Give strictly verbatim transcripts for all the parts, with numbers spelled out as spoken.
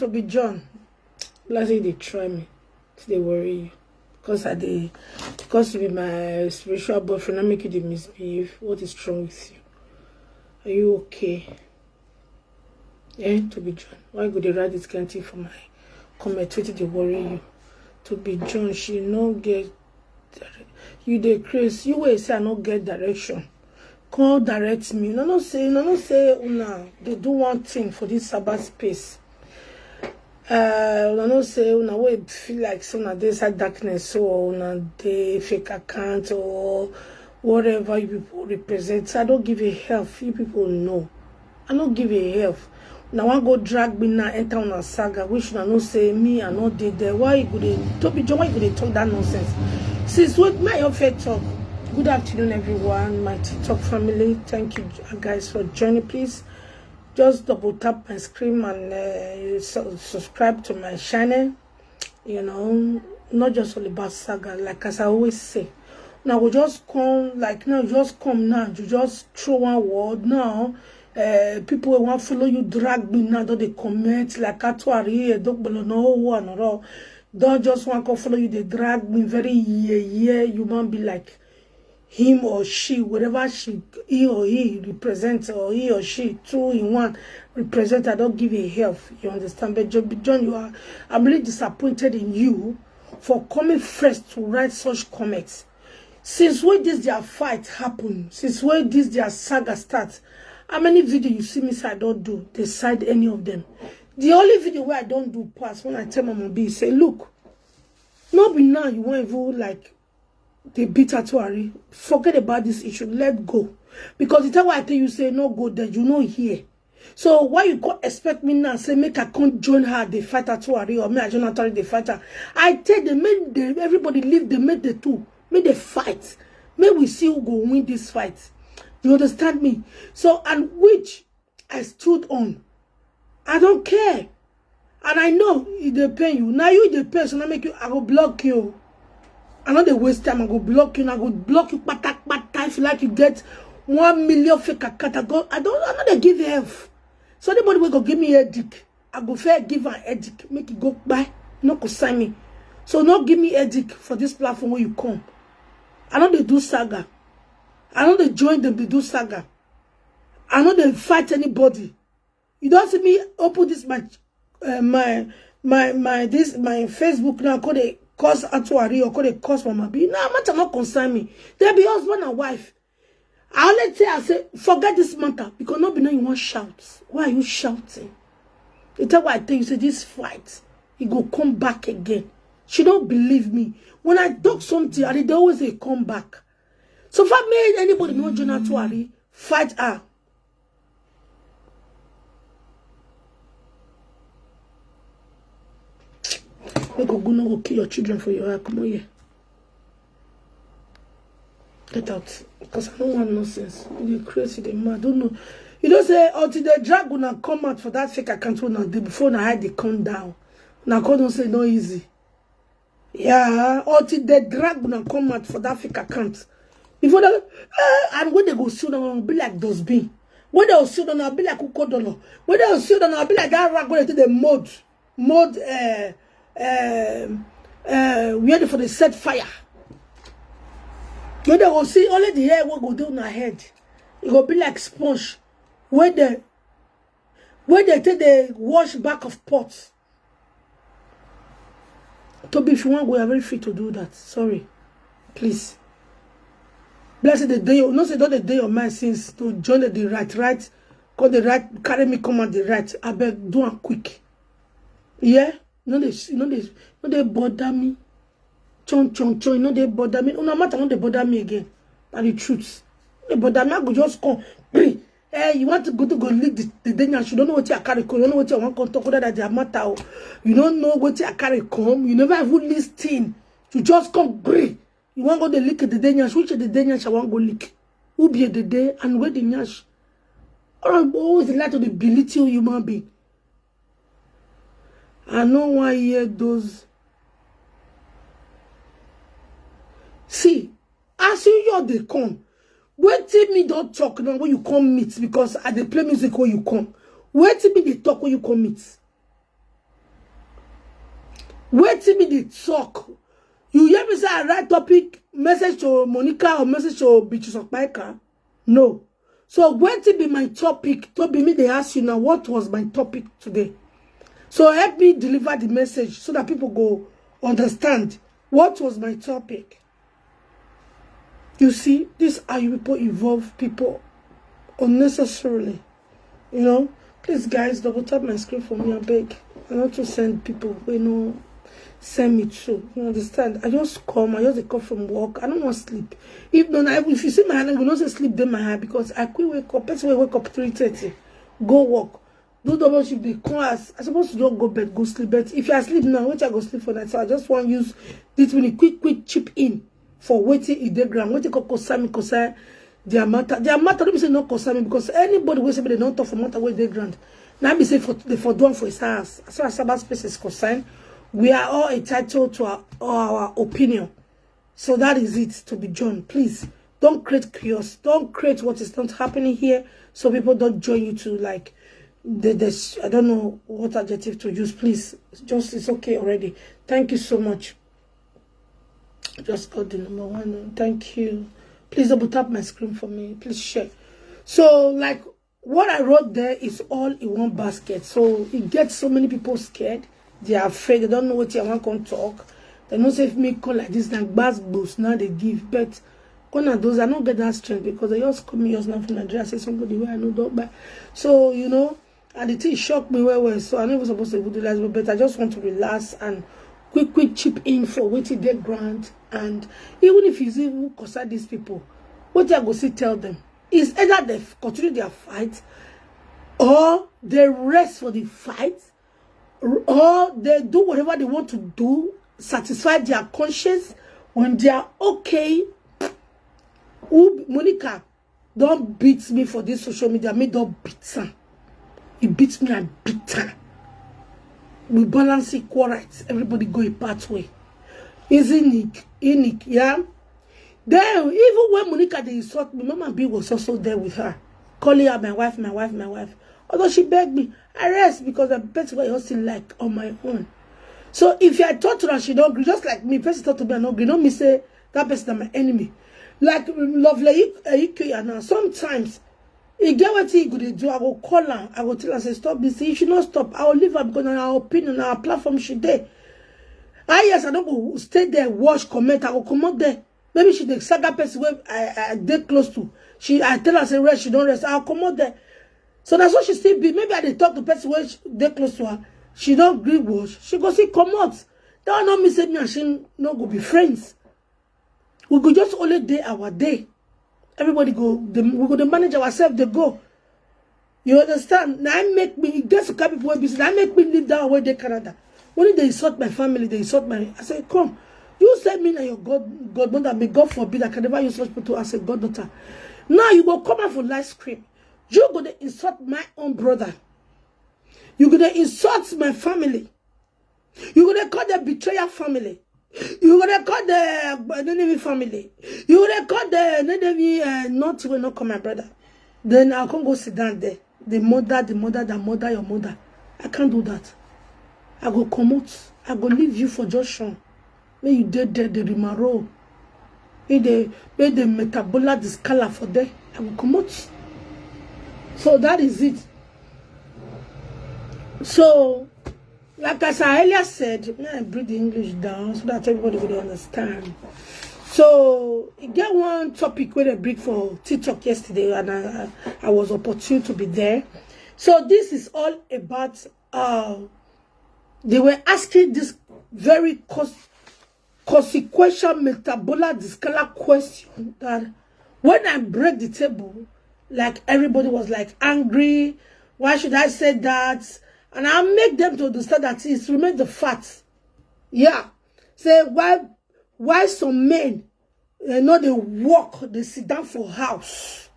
Toby John, blessing dey try me, to dey worry you. Because I dey, because you be my spiritual boyfriend, I make you dey misbehave. What is wrong with you? Are you okay? Eh, Toby John, why you go dey write this kind thing for my comment? Wetin dey worry you? Toby John, she no get, you dey craze. You wey say I no get direction, come direct me. No, no say, no, no say una dey do one thing for this Sabbath space. Uh, una know say una wey feel like say una dey inside darkness, so una dey fake account or whatever you people represent. I don't give a hell. You people know. I don't give a hell. Now I go drag me now, enter on a saga, which una know say me, I no dey there. Why you go dey, Toby John, why you go dey talk that nonsense? Since what my own fair talk. Good afternoon, everyone, my TikTok family. Thank you, guys, for joining. Please just double tap my screen and uh, su- subscribe to my channel. You know, not just all about saga. Like as I always say, now we just come, like, now just come now. You just throw one word now. Uh, people wey wan follow you drag me now, don dey comment like Atuari, Edogbolo, no one at all. Don't just want to follow you, they drag me very yeah, yeah. You man be like him or she, whatever she, he or he represents, or he or she, two in one represent. I don't give a hell. You understand? But John, John, you are, I'm really disappointed in you for coming first to write such comments. Since when this their fight happen, since when this their saga start, how many video you see me say I don't do? They side any of them. The only video where I don't do pass when I tell Mama B say, look, no be now you won't even like they beat Atuari. Forget about this issue. Let go. Because the time I tell you say no go there, you no hear. So why you go expect me now say make I come join her, they fight Atuari, or me I join Atuari, they fight her? I tell them, make they, everybody leave them, make the two, make they fight. Make we see who go win this fight. You understand me? So, and which I stood on. I don't care. And I know e dey pain you. Now you dey pain, so now make you, I go block you. I know they waste time, I go block you, and I go block you pata pata. If you like, you get one million fake account. I go, I don't, I know they give F. So anybody will go give me headache, I go fair give an headache, make it go by. No go sign me. So no give me headache for this platform where you come. I know they do saga. I know they join them, they do saga. I know they fight anybody. You don't see me open this my uh, my my my this my Facebook now. Could they cause Atuari or could they cause Mama B? No, matter not concern me. They be husband and wife. I only tell I say forget this matter because not be now you want shout. Why are you shouting? You tell what I tell you say this fight, it go come back again. She don't believe me. When I talk something, I they always say come back. So far, made anybody no join Atuari fight her. Make go no go kill your children for your eye. Come on here. Get out. Because I don't want nonsense. You dey crazy, the man. Don't know. You don't say until they drag una come out for that fake account when they before na hide they come down. Now come don't say no easy. Yeah, until they drag una come out for that fake account. Before that, uh, and when they go sue them, be like dustbin. When they go sue them, be like Ukodolo. When they go sue them, be like that rag when they take the mold, mold, uh, uh, uh, where they for the set fire. When they go see only the hair will go down her head. It go be like sponge. When they, when they take the wash back of pots. Toby, if you want go, you're very free to do that. Sorry. Please. Blessed the day. You know, say don't the day your mind since to join the, the right, right. Call the right, carry me, come on the right. I beg, do it quick. Yeah? No, they, no, they, no, they bother me. Chon, chon, chon, no, they bother me. No, no matter, no, they bother me again. That the truth. They bother me, I go just come. Gree. Eh, you want to go to go leak the, the danger? You don't know what you are carry. You don't know what you want to talk about that their matter. Oh. You don't know what you are carry come. You never even listen. You just come gree. You want go the leak the danger? Which the danger I want go leak? Who be the day and where the nyash? All right, but always the light of the belittle human being. I know why hear those. See, as you hear they come, wetin me don't talk now when you come meet because I dey play music when you come. Wetin me they talk when you come meet. Wetin be the talk? You hear me say I write topic, message to Monica or message to Beatrice Okpaika? No. So wetin be my topic? To be me, they ask you now, what was my topic today? So help me deliver the message so that people go understand what was my topic. You see, this how you people involve people unnecessarily. You know, please, guys, double tap my screen for me, I beg. I want to send people wey no send me too. You understand? I just come, I just dey come from work. I don't want sleep. If no, na, if you see my hand, you know say sleep dey my hand because I quick wake up. Person wey wake up three thirty, go work, do double shift, dey come as I suppose to just go bed, go sleep. But if you are sleep now, wetin I go sleep for night? So I just wan use this minute, quick, quick chip in for wetin e dey ground, wetin come concern me, concern their matter. Their matter no be say no concern me, because anybody wey say make dem no talk for matter wey dey ground, na be say for, they for do am for his house. As far as cyberspace is concerned, we are all entitled to our, our opinion. So that is it, to be John. Please, don't create chaos. Don't create what is not happening here, so people don't join you to, like, the, the, I don't know what adjective to use. Please, just, it's okay already. Thank you so much. Just got the number one. Thank you. Please double tap my screen for me. Please share. So, like, what I wrote there is all in one basket. So it gets so many people scared. They are afraid. They don't know what I want to talk. They know say if me call like this, then gbas gbos now they give. But one of those, I don't get that strength because they just call me just now from Nigeria, say somebody where I know don't buy. So, you know, and the thing shocked me well, well. So I never supposed to do that, but I just want to relax and quick, quick chip in for wetin dey ground. And even if you see who concern these people, what I go see tell them is either they f-, continue their fight, or they rest for the fight, or they do whatever they want to do, satisfy their conscience. When they are okay, who, Monica don't beat me for this social media, me don't beat her. He beat me, I beat her. We balance equal rights. Everybody go a pathway. Is it Nick? Is Nick, yeah? Then, even when Monica dey insult me, Mama B was also there with her, calling her my wife, my wife, my wife. Although she begged me, I rest because I bet what you still like on my own. So if I talk to her, she don't agree. Just like me, person talk to me, I don't agree. Don't me say that person is my enemy. Like, um, Lovely Ikuya now. Sometimes e get wetin e go dey do, I go call am, I go tell am say stop this thing. If she no stop, I go leave am because na her opinion, na her platform she dey. Ah, yes, I no go stay there, watch, comment, I go comot there. Maybe she dey saga person wey I, I dey close to. She, I tell her say rest, she don't rest, I'll comot there. So that's what she still be. Maybe I dey talk to person wey she dey close to her. She don't gree watch. She go see comot. That one no mean say me and she no go be friends. We go just only day our day. Everybody go, the, we go to manage ourselves, they go. You understand? Now I make me, e get some kind people wey be say, now I make me leave that way dey Canada. When they insult my family, they insult my, I say, come. You say me na your God, godmother, may God forbid I can never use such people as a goddaughter. Now you go come out for live screen. You go to insult my own brother. You go to insult my family. You go to call the betrayer family. You go to call the, uh, enemy family. You go to call the enemy, uh, not, will not call my brother. Then I can't go sit down there. The mother, the mother, the mother, your mother. I can't do that. I go comot. I go leave you for junction. May you dead there, the rimaro. May the, may the metabola discala for there. I go comot. So that is it. So, like as I earlier said, may I bring the English down so that everybody will understand. So, e get one topic wey they bring for TikTok yesterday, and I, I, I was opportune to be there. So, this is all about, uh, they were asking this very cos-, consequential metabola discala question that when I break the table, like, everybody was, like, angry. Why should I say that? And I make them to understand that it's remain the fact. Yeah. Say why, why some men, eh, no dey work, they sit down for house.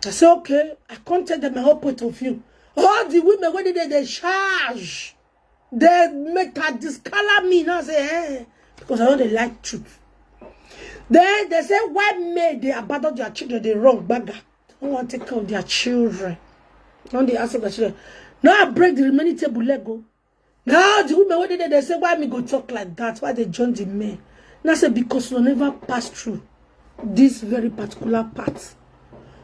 I say, okay, I can't tell them my whole point of view. All the women wey dey there, they charge. They make her discolor me now, say, eh, because I don't dey like truth. Then they say, why men dey abandon their children, they run gbagga. They don't want to take care of their children. Don't they ask their children? Now I break the remaining table, let go. Now the women wey dey there, they say, "Why me go talk like that? Why they join the men?" And I say, "Because you never pass through this very particular part."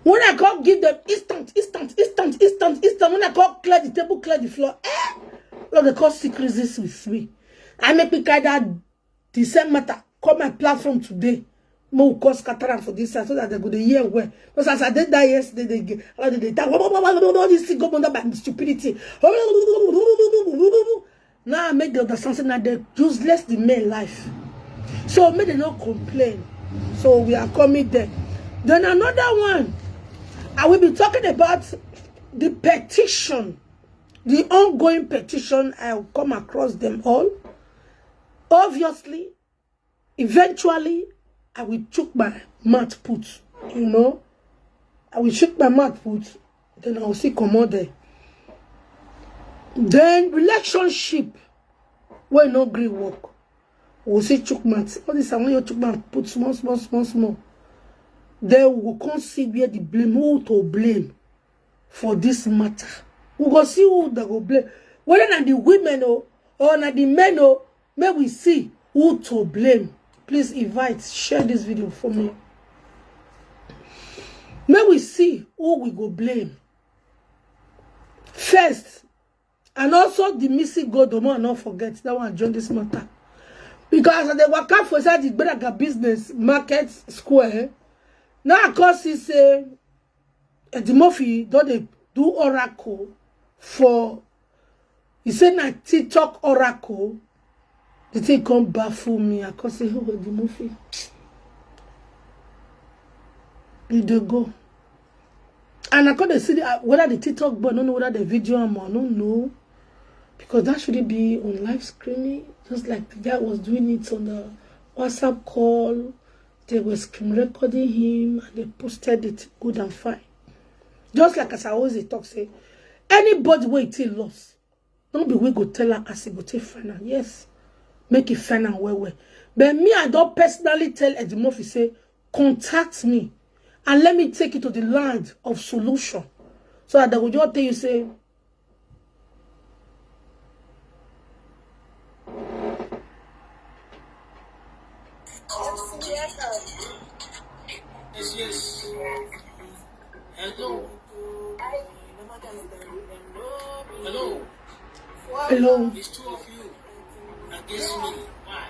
When I come give them instant, instant, instant, instant, instant. When I come clear the table, clear the floor, eh? Lord, they call sick reasons with me. I make me carry that the same matter. Call my platform today. Mo cause scatter am for this side so that they go dey hear well. Because as I did that yesterday, they get, all they talk, all this thing go under by stupidity. Now I make the understand say na the useless the men life. So make they not complain. So we are coming there. Then another one, I will be talking about the petition, the ongoing petition. I will come across them all. Obviously, eventually, I will chook my mouth put, you know. I will chook my mouth put, then I will see comot there. Then relationship wey no gree work. We will see chook mouth. All this I want you chook mouth put small, small, small, small. Then we go come see where the blame, who to blame for this matter. We go see who they go blame. Whether na the women o, or na the men o, may we see who to blame. Please invite, share this video for me. May we see who we go blame first. And also the missing gold, the one not forget that one join this matter. Because as they walk out for inside the Gberaga Business Market Square, now I come see say Eddie Murphy don dey do oracle for, he say na TikTok oracle. The thing come baffle me. I come say, "Oh, Eddie Murphy, you dey go." And I come dey see the, uh, whether the TikTok boy, I don't know whether the video am, I don't know. Because that shouldn't be on live streaming. Just like the guy was doing it on the WhatsApp call. They were screen recording him and they posted it good and fine. Just like as I always dey talk, say, anybody wey e take loss, no be we go tell am as e go take find am. Yes, make e find am well well. But me, I don personally tell Eddie Murphy say, "Contact me and let me take you to the land of solution." So that they go just tell you say, Yes, yes. Hello. Hello. Hello. It's two of you against me. Why?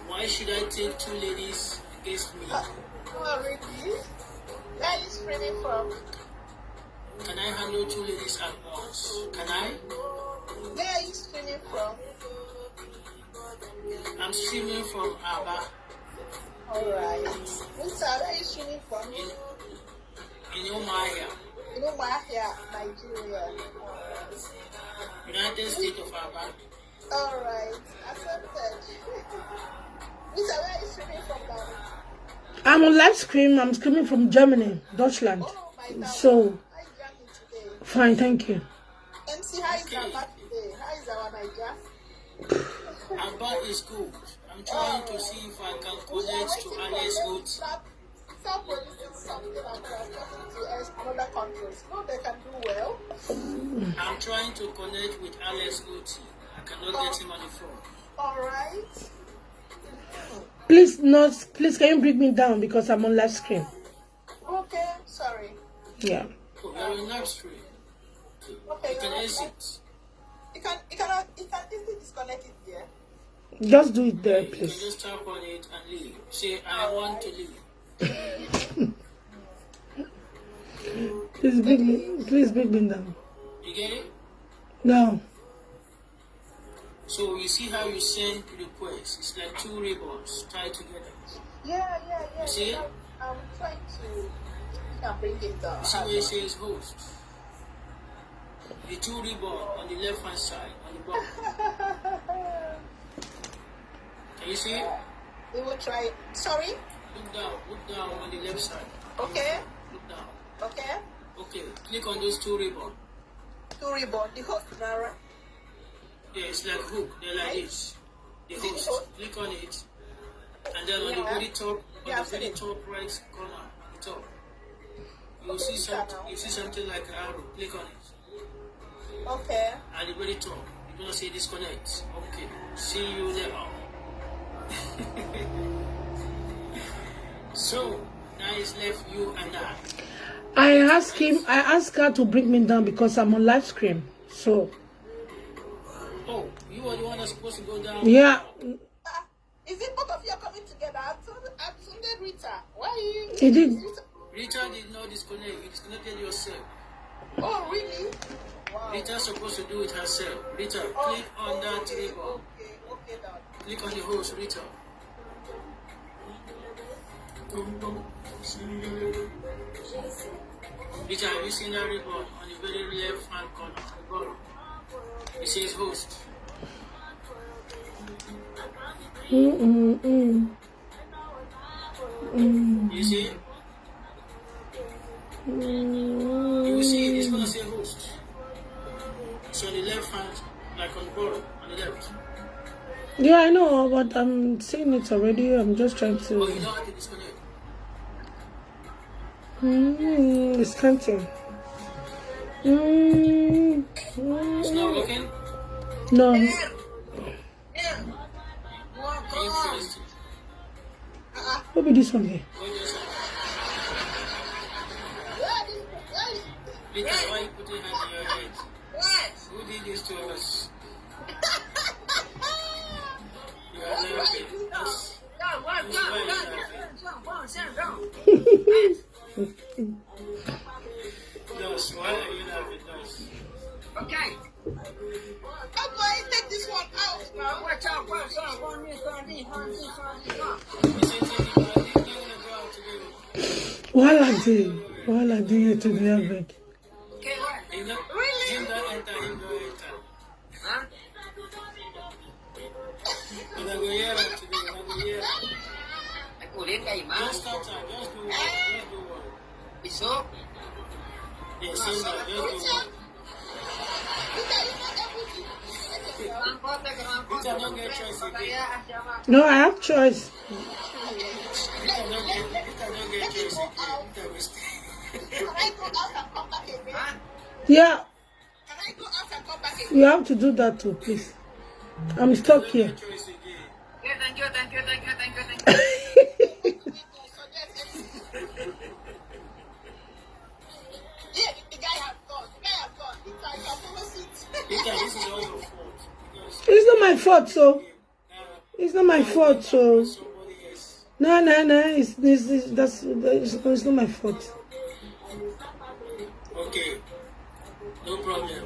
Why should I take two ladies against me? Oh, really? Where are you streaming from? Can I handle two ladies at once? Can I? Where are you streaming from? I'm streaming from Aba. All right. Rita, where are you streaming from? In, in Umuahia. In Umuahia, Nigeria. United States of Aba. All right. Accepted. Rita, where are you streaming from now? I'm on live stream. I'm streaming from Germany, Deutschland. Oh, my God. So, hi, Germany today. Fine, thank you. M C, how is Aba today? How is our Niger? Aba is good. I'm trying to see if I can connect to Alex Oti. Stop producing something and we are talking to us, another countries. No, they can do well. I'm trying to connect with Alex Oti. I cannot get him on the phone. All right. Please, not, please, can you bring me down because I'm on live stream? Okay, sorry. Yeah. Oh, you're on live stream. Okay, you can exit. You can, you can, you can easily disconnect it there. Just do it there, please. You can just tap on it and leave. Say, "I want to leave." Please bring me, please bring me down. You get it? No. So you see how you send requests? It's like two ribbons tied together. Yeah, yeah, yeah. You see it? I'm trying to, I can bring it down. You see where it says host? The two ribbon on the left hand side, on the bottom. Can you see it? We will try it. Sorry? Look down, look down on the left side. Okay. Look down. Okay. Okay, click on those two ribbon. Two ribbon, the host, Nara. Yeah, it's like hook. They're like this. The host. Click on it. And then on the very top, on the very top right corner, the top. You see something, you see something like an arrow. Click on it. Okay. At the very top, you gonna say disconnect. Okay. See you later. So now it's left you and I. I asked him, I asked her to bring me down because I'm on live stream. So, Oh, you are the one that's supposed to go down. Yeah, Is it both of you are coming together? I'm Sunday Rita. Why are you? He did. Rita did not disconnect. You disconnected yourself. Oh, really? Wow. Rita's supposed to do it herself. Rita, click on that ribbon. Okay, okay, now. Click on the host, Rita. Rita, have you seen that ribbon on the very left hand corner? It says host. Mm-mm-mm. You see? You will see it's gonna say host. So on the left hand, like on the bottom, on the left. Yeah, I know, but I'm seeing it already. I'm just trying Oh, you to. don't have to disconnect. Mm, it's counting. Mm, It's not working. No. Interesting. Maybe this one here. What just happened? Peter, why you putting hand on your head? Who did this to us? You are laughing. That's, that's why you are laughing. Yes, why are you laughing? Yes. Okay. Don't worry, take this one out now. Watch out, watch out, on this, on this, on this, on this. You say take it, but I think you're gonna go out today. Wahala dey, wahala dey here today, abeg. Okay, what? You know, Really? him don't enter, him don't enter. Huh? Una go hear am today, una go hear am. I go later, man. Just start am, just do one, just do one. It's so. Yeah, same time, just do one. Peter don't get choice again. No, I have choice. Peter don't get, Peter don't get choice again. Peter go stay. Can I go out and come back again? Yeah, Can I go out and come back again? you have to do that too, please. I'm stuck here. Choice again. Yeah, thank you, thank you, thank you, thank you, thank you. Yeah, the guy has gone. The guy has gone. It's like a follow seat. Peter, this is all your fault. Because It's not my fault, so now it's not my fault, so somebody else. No, no, no. It's this. It's, that's it's, it's not my fault. Okay. No problem.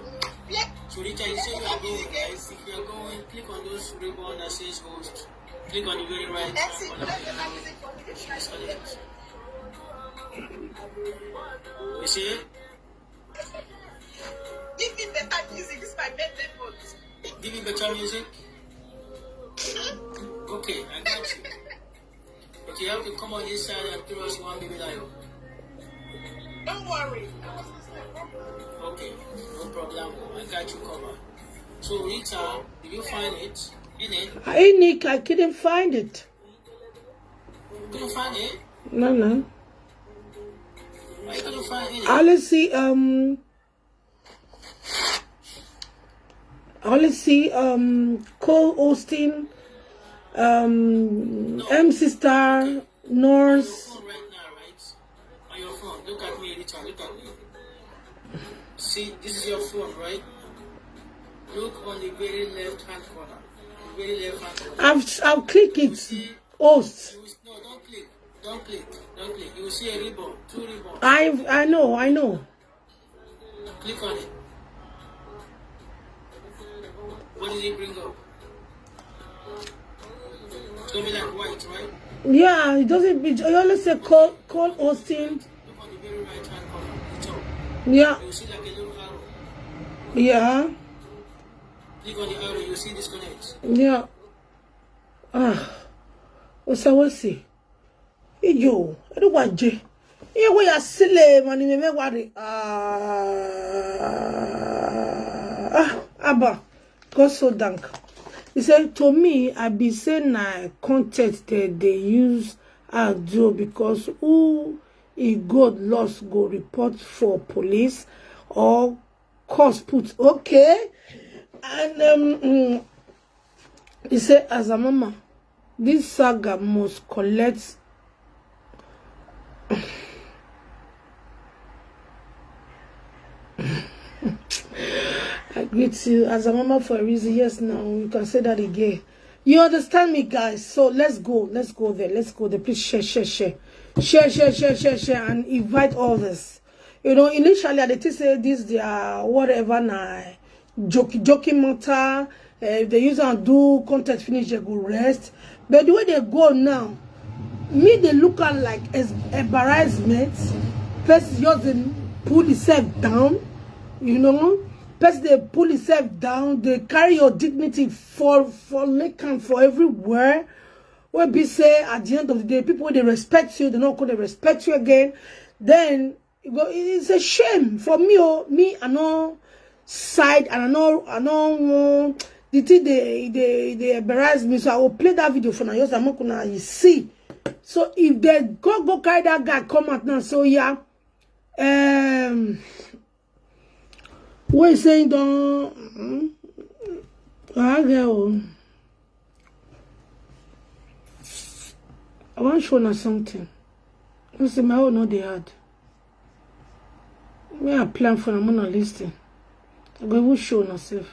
So Rita, you say you are going, right? If you are going, click on those ribbon that says host. Click on the very right hand corner. Click on it. You see? Give me better music. This is my birthday month. Give me better music. Okay, I got you. But you have to come on this side and throw us one baby lion. Don't worry. Okay, no problem. I got you covered. So Rita, did you find it? In it? Hey, Nick, I couldn't find it. You couldn't find it? No, no. Why you couldn't find it? I only see um. I only see um Cole Austin, um M C Star, Norse. Phone right now, right? On your phone. Look at me, Rita. Look at me. See, this is your phone, right? Look on the very left hand corner. The very left hand corner. I've I've clicked it. See, Host. you will, no, don't click. Don't click. Don't click. You will see a ribbon. Two ribbons. I I know I know. Click on it. What did it bring up? It's gonna be like white, right? Yeah, it doesn't. It, it always say Cole Cole Austin. Look on the very right hand corner. The top. Yeah, You see like a little arrow. yeah, Click on the arrow. You see disconnect. yeah. Ah, what's that? What's it? Yo, I don't want J. Yeah, we are silly, man. You may worry. Ah, ah, Abba. God so dank. He said to me, I be say na content that they use and do because who he God lost go report for police or Cause put, okay. And um, mm, he say, "Azamama, this saga must collect." I greet you, Azamama, for a reason. Yes, now you can say that again. You understand me, guys? So let's go. Let's go there. Let's go there. Please share, share, share. Share, share, share, share, share, and invite others. You know, initially, I did say this, their whatever, na joking, joking matter. Uh, if they use and do content finish, they go rest. But the way they go now, me, they look at like as embarrassment. Person just dey pull himself down, you know. Person dey pull himself down. They carry your dignity for, for lake and for everywhere. Wey be say, at the end of the day, people wey dey respect you, they not gonna respect you again. Then you go, it's a shame for me. Oh, me, I know side, and I know, I know, um, the thing they, they, they embarrass me. So I will play that video for now. Yes, I'm gonna, you see. So if they go, go carry that guy come out now, so yeah, um, what you saying? Don't, mm, I get one. I want show now something. You see, my own not the hard. Me, I plan for, I'm gonna listen. I go even show myself.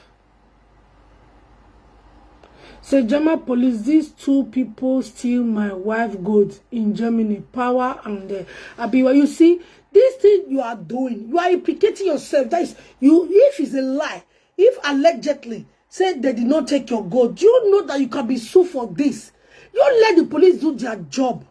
Say, "German police, these two people steal my wife gold in Germany. Power and the Abiwa." You see, this thing you are doing, you are implicating yourself. That is, you. If it's a lie, if allegedly say they did not take your gold, do you know that you can be sued for this? You let the police do their job.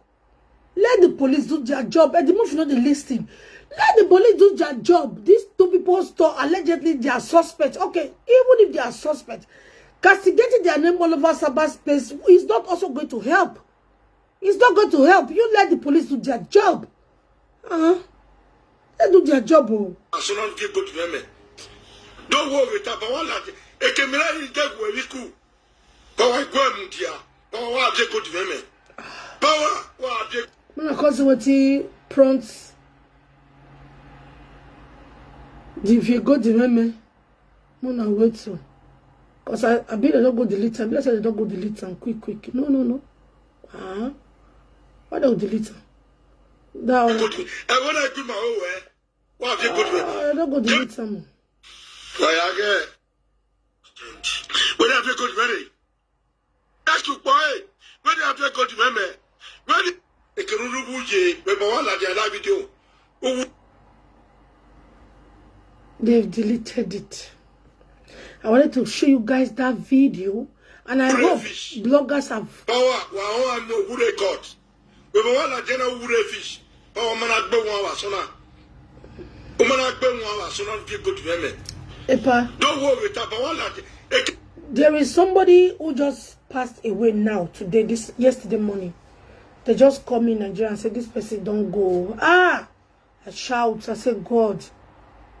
Let the police do their job. And the move, you know, they listen. Let the police do their job. These two people store, allegedly they are suspects. Okay, even if they are suspects, castigating their name all over cyberspace is not also going to help. It's not going to help. You let the police do their job. Uh-huh. They do their job. Oh. As soon as you go to them, eh, don't worry. Taba wala. Ekemira is dead. Where we cool. Power go mudia. Power wa dey go development. Power wa dey. Muna cause wetin prompt the view go development. Muna wait so. Cause I, I be they don't go delete am. Be like say they don't go delete am quick, quick. No, no, no. Ah, why they go delete am? That one. Go to, and when I do my own way, what have you go to? Ah, they don't go delete am. Why again? When have you go to? That's your boy. When have you go to? When the Ekeruru Buje, when Bawala, the other video. They've deleted it. I wanted to show you guys that video, and I hope bloggers have. Power, wa o no wure court. We ba wa la jena wure fish. Power mana gbe won wa sona. O mana gbe won wa sona fi go to me. Epa. Don't worry, ta ba wa la. There is somebody who just passed away now today, this yesterday morning. They just call me in Nigeria and say this person don't go. Ah, I shout, I say, "God."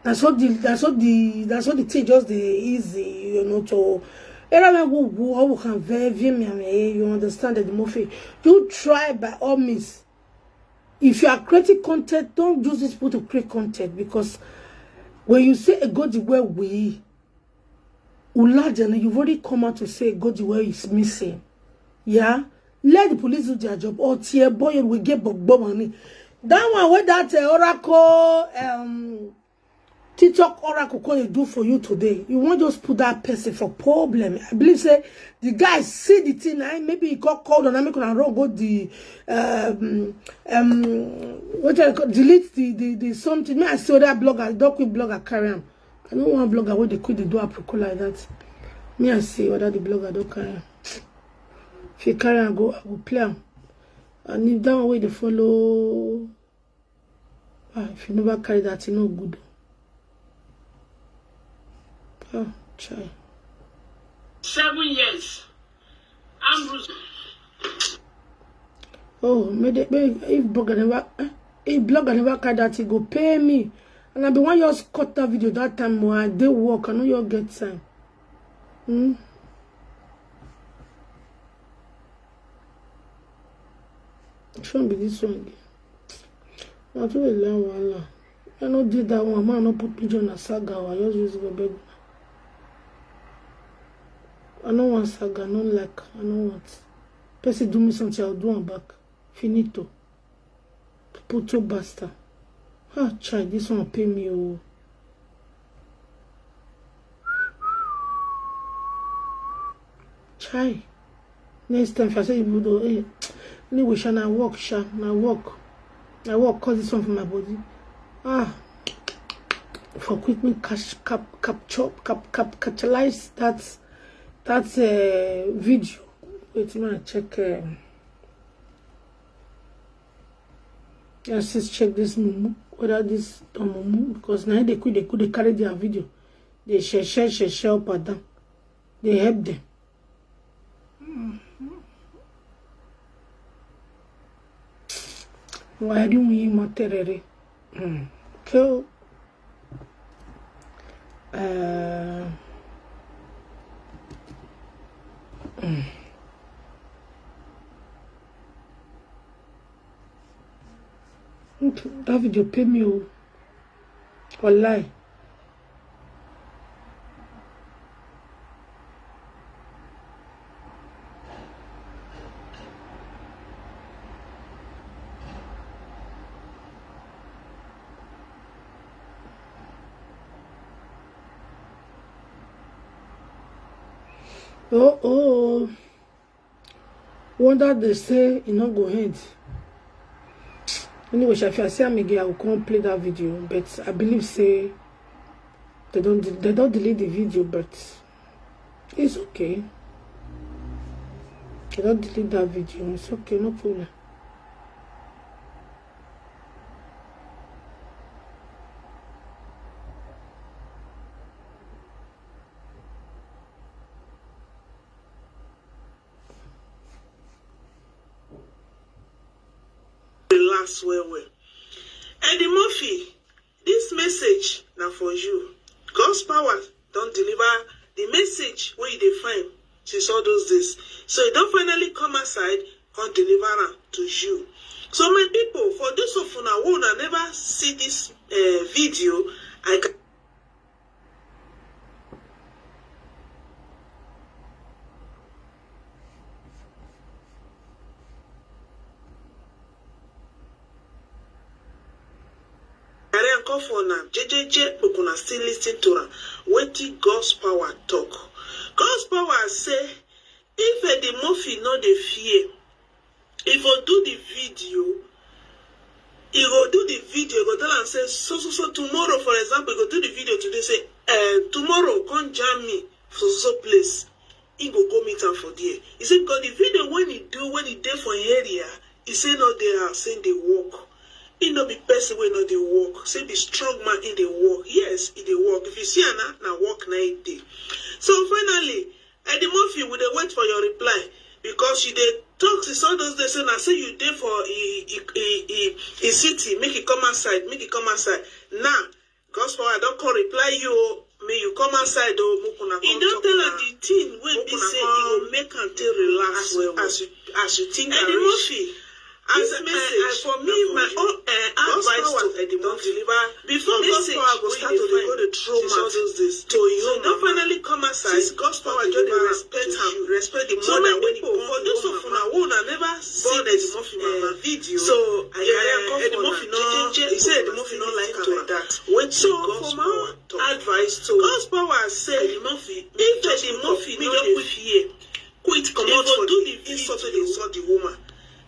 That's what the that's what the that's what the thing just the easy, you know, to era me go go how can very me, you understand the movie. You try by all means. If you are creating content, don't use these people to create content, because when you say a God the way we Ulajan, you've already come out to say God the way is missing. Yeah? Let the police do their job. Or tear boy will get bogbo money. That one where that uh, Oracle um TikTok Oracle call they do for you today. You won't just put that person for problem. I believe say the guy see the thing, eh? Maybe he got called on Amikon and wrong go the um um what I call delete the the, the something. Me, I see that blogger, don't quit blogger carry him. I don't want blogger where they quit the do aproko like that. Me, I see whether the blogger don't carry him. If you carry and go, I will play him. And if that one way they follow, ah, if you never carry that, you no good. Ah, chai. Seven years. Ambrose. Oh, may they, may, if blogger never, eh, if blogger never carry that, he go pay me. And I be one just cut that video that time when I dey work. I know you get time. Hmm. Which one be this one again? Na too dey learn wahala. I no did that one. Man, no put pigeon on a saga. I just use it for bed. I no want saga. No like. I no want. Person do me something, I'll do am back. Finito. Puto basta. Ah, chai, this one pay me, oh. Chai. Next time, if I say you do, eh, anyway, sha, na work, sha, na work. Na work cause this one for my body. Ah, for quick me catch, cap, capture, cap, cap, capitalize that, that, uh, video. Wait, man, check. Um, let's just check this mumu, whether this don mumu, because now they could, they could, they carry their video. They share, share, share, share up and down. They help them. Why do we matter? Hmm. Cool. Uh, mm. Okay, that video pay me, oh. Wallahi. Oh, oh. Wonder they say e no go end. Anyway, sha, if I see am again, I will come play that video. But I believe say they don't de-, they don't delete the video, but it's okay. They don't delete that video. It's okay, no problem. Relax well well. Eddie Murphy, this message na for you. God's power don deliver the message wey you dey find since all those days. So e don finally come outside, come deliver am to you. So my people, for those of una wey una never see this, uh, video, I can carry am come for una jejeje, make una still listen to am. Wetin God's power talk. God's power say, if Eddie Murphy no dey fear, if you do the video, you go do the video, you go tell am say, so, so, so tomorrow, for example, you go do the video today, say, eh, tomorrow, come jam me for so, so place. He go go meet am for there. He say, because the video when he do, when he dey for him area, he say no dey house, say dey work. He no be person wey no dey work. Say be strong man, he dey work. Yes, he dey work. If you see am na, na work na he dey. So finally, Eddie Murphy, we dey wait for your reply, because you dey talk since all those days say na say you dey for e, e, e, e, e city, make e come outside, make e come outside. Now, God's power don come reply you o. May you come outside o, make una come talk. He don tell am the thing wey be say e go make am take relax well well. As you, as you think am reach. Eddie Murphy, as, eh, eh, for me, my own, eh, advice to Eddie Murphy, before God's power go start to dey go dey throw mouth to you, don finally come outside. Since God's power just dey respect am, respect the mother wey e born the woman. So many people, for those of una wey una never see this, eh, video, so I carry am come for una. Eddie Murphy no, he say Eddie Murphy no like am like that. So for my own advice to God's power say, Eddie Murphy, if Eddie Murphy no dey fear, quit comot for the insult wey dey insult the woman.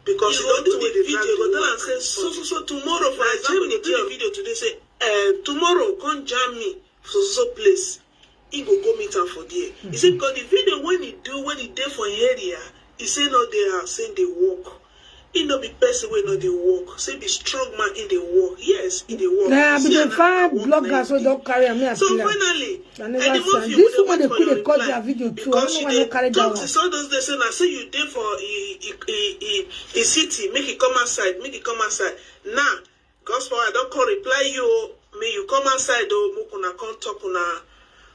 Because you don do the video, you go tell am say, so, so, so tomorrow, for example, you do the video today, say, eh, tomorrow, come jam me for so, so place. He go go meet am for there. He say, because the video when he do, when he dey for him area, he say no dey house, say dey work. He no be person wey no dey work. Say be strong man, he dey work. Yes, he dey work. Nah, I be dey find bloggers wey don carry am, me I play am. So finally, I never see am. This woman dey quick dey cut their video too. I don't know why I no carry that one. Because she dey talk since all those days say na say you dey for e, e, e, e, e city, make e come outside, make e come outside. Now, God's power don come reply you o. May you come outside o. Make una come talk una.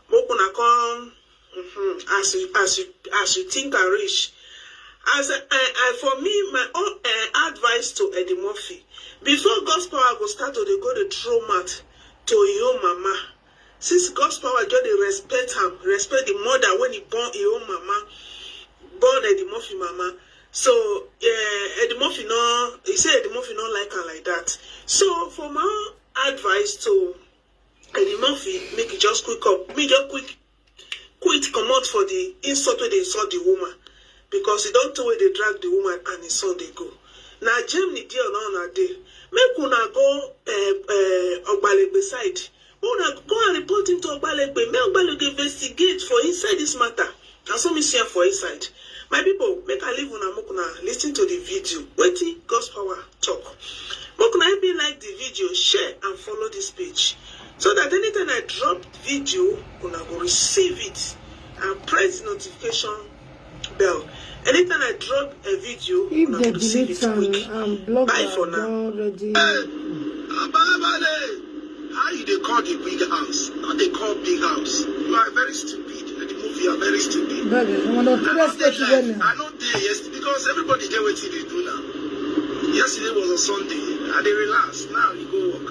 Make una come, mhm, as you, as you, as you think am reach. As, eh, eh, for me, my own, eh, advice to Eddie Murphy, before God's power go start to dey go dey throw mouth, to him own mama. Since God's power just dey respect am, respect the mother when he born him own mama, born Eddie Murphy mama. So uh, Eddie Murphy no, he say Eddie Murphy no like am like that. So for my own advice to Eddie Murphy, make it just quick up, me just quick quit comot for the insult wey dey insult the woman, because e don tey wey dey drag the woman and him son dey go. Na Germany dey on una dey. Make una go uh, uh, Ogbalegbe side. Make una go and report him to Ogbalegbe. Make Ogbalegbe investigate for inside this matter. Na so me see am for inside. My people, make I leave una, make una listen to the video. Wetin God's power talk. Make una help me like the video, share and follow this page, so that anytime I drop video, una go receive it and press the notification bell. Anytime I drop a video, if una go receive it quick. Bye for now. Already. Abalabale, how you dey call the big house? Not dey call big house. You are very stupid. The movie are very stupid. I no dey yes because everybody get wetin dey do now. Yesterday was a Sunday. I dey relax. Now you go work.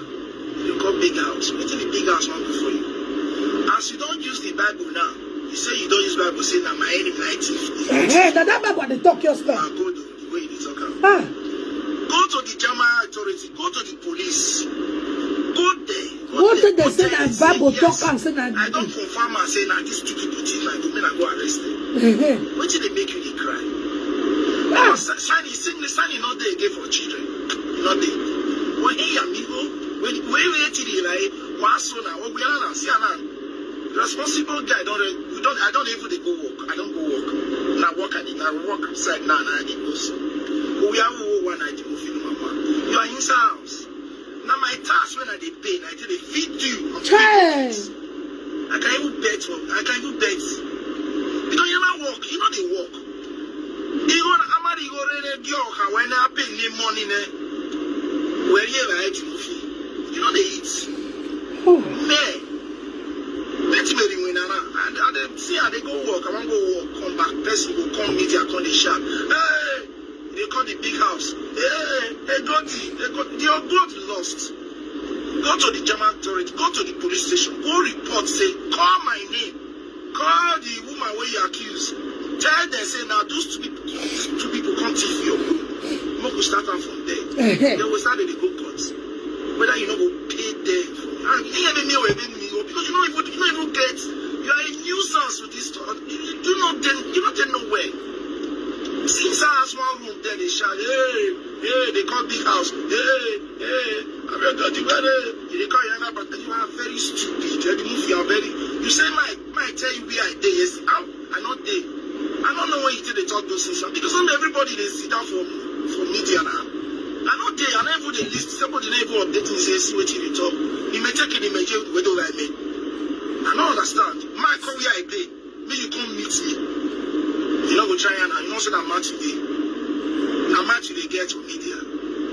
You dey call big house. Wetin the big house wan do for you? As you don use the Bible now, you say you don use Bible say na my enemy na thief. Hey, na that Bible dey talk your stuff. Go do the way you dey talk am. Ah. Go to the German authority. Go to the police. Go there. Go take dem say na Bible talk am say na. I don confirm am say na this stupid people thief, I go make I go arrest dem. Wetin dey make you dey cry? Ah. Sani, Sani no dey again for children. No dey. Wọ́n hí àmì ó. Wẹ́n wẹ́n ti di ìlà yìí. Wàá sọ náà. Wọ́n gbé ara náà sí àná. Responsible guy don re- we don I don even dey go work. I don go work. Na work I dey na work side now na I dey go so. Oya wo wo wa na I dey go feel mama. You are inside house. Na my tax when I dey pay, na I take dey feed you. Chai! I can even bet for I can even bet. Because you never work, you no dey work. You go na amadi you go rere di ọka when I pay me money ne. Where you right you feel? You no dey eat. Man, bet me the winner now. And I dey see I dey go work, I wan go work, come back, person go come meet you, come dey shout. Hey! They call the big house. Hey, hey, God, hey, God, your God lost. Go to the German authority, go to the police station, go report, say, call my name. Call the woman where you accuse. Tell them, say, now those two people, these two people come thief your home. Make we start am from there. Then we start dey go court. Whether you no go pay them for ah, you hear me, me, me, me, because you no even you no even get you are a nuisance to this store. You, you do not dey you no dey nowhere. See inside house one room there dey shout hey hey dey call big house hey hey abeg God you well hey you dey call your younger brother you are very stupid you are the move you are very you say my my tell you where I dey yes how I no dey I no know when you take dey talk those things because no be everybody dey sit down for for media na I no dey I no even dey listen somebody no even update me say see wetin you dey talk you may take it you may take it wey don like me I no understand my come where I dey. Make you come meet me. You no go try am now. You know say na match you dey. Na match you dey get for media.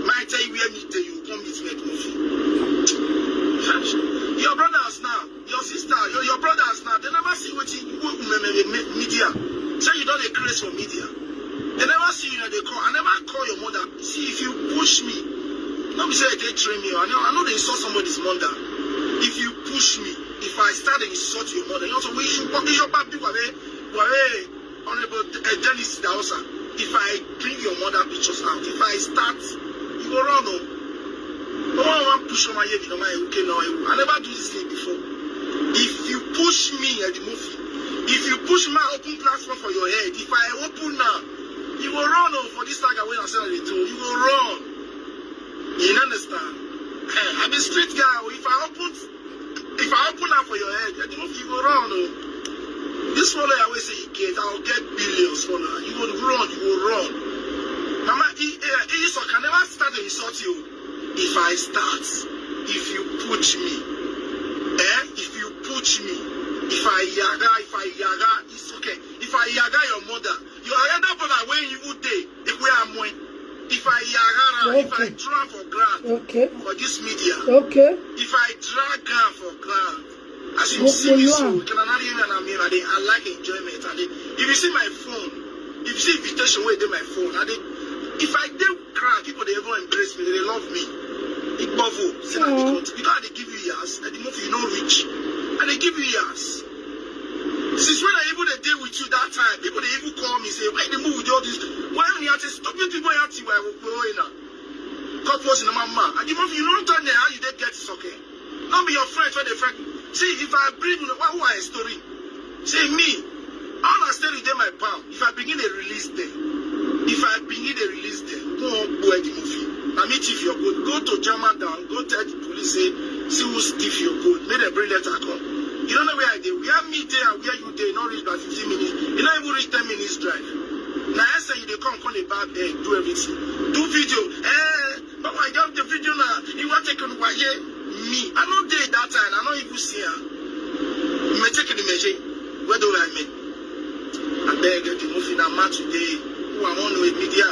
Make I tell you where me dey, you come meet me at movie. Your brothers now, your sister, your, your brothers now, they never see wetin you go me, me, me, media. Say you don dey craze for media. They never see you na dey call. I never call your mother. See if you push me. No be say I dey train you. I know I know they insult somebody's mother. If you push me, if I start to insult your mother, you know so we should pop your back people away. Well, hey, Honorable uh, Dennis Dawson, if I bring your mother pictures out, if I start, you go run home. No one want push on my head, you know my okay now. I never do this thing before. If you push me at the movie, if you push my open platform for your head, if I open now, you go run home for this saga wey I say I dey do. You go run. You understand? Eh, I be street guy. If I open, if I open am for your head, you go run. Oh. This one I will say you get, I'll get billions for now. You will run, you will run. Mama, he, he, he so can never start to insult you. If I start, if you push me, eh? If you push me, if I yaga, if I yaga, it's okay. If I yaga your mother, your elder brother wey you dey, if we are moin, if I yaga am, if I throw am for ground, okay, for this media, okay, if I drag am for ground, as you see me so, can I not even I mean I dey I like enjoyment. I dey if you see my phone, if you see invitation wey dey my phone, I dey if I dey ground, people dey even embrace me, they dey love me. Igbovo, say na because I dey give you years, Eddie Murphy, you no reach. And they give you years. Since when I even dey deal with you that time, people dey even call me say, "Why you dey move with all this? Why you have to stop you people have to wear now?" God was in my man. Eddie Murphy, you don't tell me how you dey get this, okay? Not be your friend when they friend. See, if I bring you, what who are story? See me, all I say is dey my palm. If I begin a release them, if I begin a release them, go on, go Eddie Murphy. Na me thief your goat. Go to German down. Go tell the police say, "See who thief your goat." Make them bring letter come. You don't know where I dey. Where me dey and where you dey, not reach by fifteen minutes. You not even reach ten minutes drive. Now I say you dey come, come dey bad, eh, do everything. Do video. Eh, but I got the video now. You want take on why? Me, I no dey that time. I no even see her. Me take the measure. Where do I mean? I beg you, the movie na mad today. Who I want with media?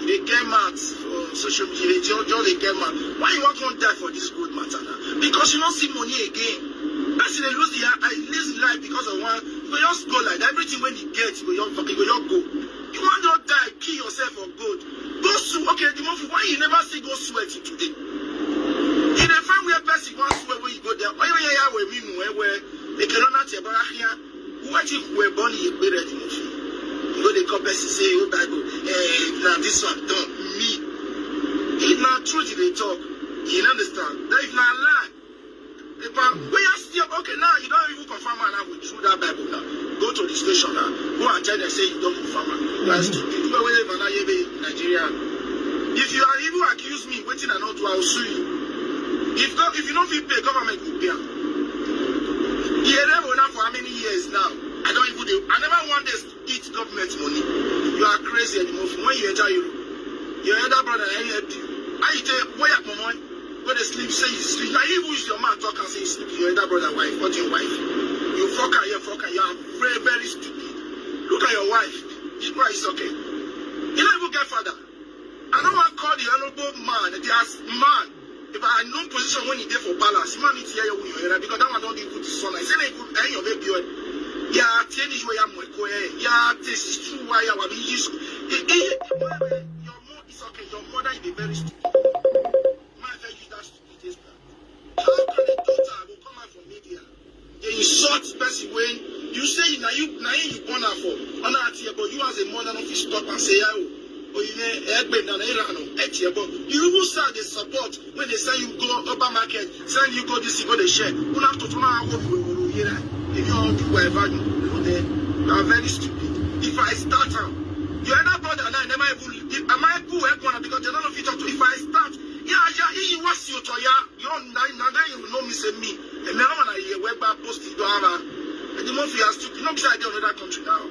You dey get mad for social media. You just, just dey get mad. Why you want to die for this good matter now? Because you don't see money again. Person dey lose the, I lose life because of one. You go just go like that. Everything when you get, you go just, you go just go. You want to die, kill yourself for good. Go sue. Okay, the movie. Why you never see go sue it today? You dey find where person want sue when you go there. Why you here with me? Where, where? They cannot not your brother here. What if we're born in a better emotion? You go dey come person say, "Oh, Bible, eh, now this one done me." If na truth you dey talk, you understand. That if na lie, if I, we are still, okay, now you don't even confirm am now with through that Bible now. Go to the station now. Go and tell them say you don't confirm am. That's stupid. People wey live in Nigeria. If you are even accuse me, wetin I no do, I will sue you. If not, if you don't feel pay, government will pay am. The area we now for how many years now? I don't even do. I never want this eat government money. You are crazy anymore. From when you enter Europe, your elder brother na help you. How you take where your mama go dey sleep, say you sleep? Now you even use your mouth talk and say you sleep with your elder brother wife, not your wife. You fuck her, you fuck her. You are very, very stupid. Look at your wife. She cry is okay. You don't even get father. I don't want call the honorable man. They ask man. If I know position when he dey for balance, man need to hear you, because that one don't even the son. I say na even any of it. Yeah, change where I'm going. Yeah, this is true. Why I will be used. Your mother is okay. Your mother is very stupid. Man, I use that stupid. How can a daughter go come out for media? They insult person when you say na you, na you born her for. Ona ati, but you as a mother no fit stop and say, "Oh, oh, you know, egbe na na irano eti ebo." You even start dey support when they send you go upper market, send you go this, you go the share. Una to tuna how you will hear. If you all do whatever you do there, you are very stupid. If I start am, your elder brother and I never even. Am I cool? Because they don't know fit talk to. If I start, yeah, yeah, he was you to yeah. You know, now, now then you know me say me. And me, I'm gonna hear where bad post it don't have. And the month you are stupid. No, beside the other country now.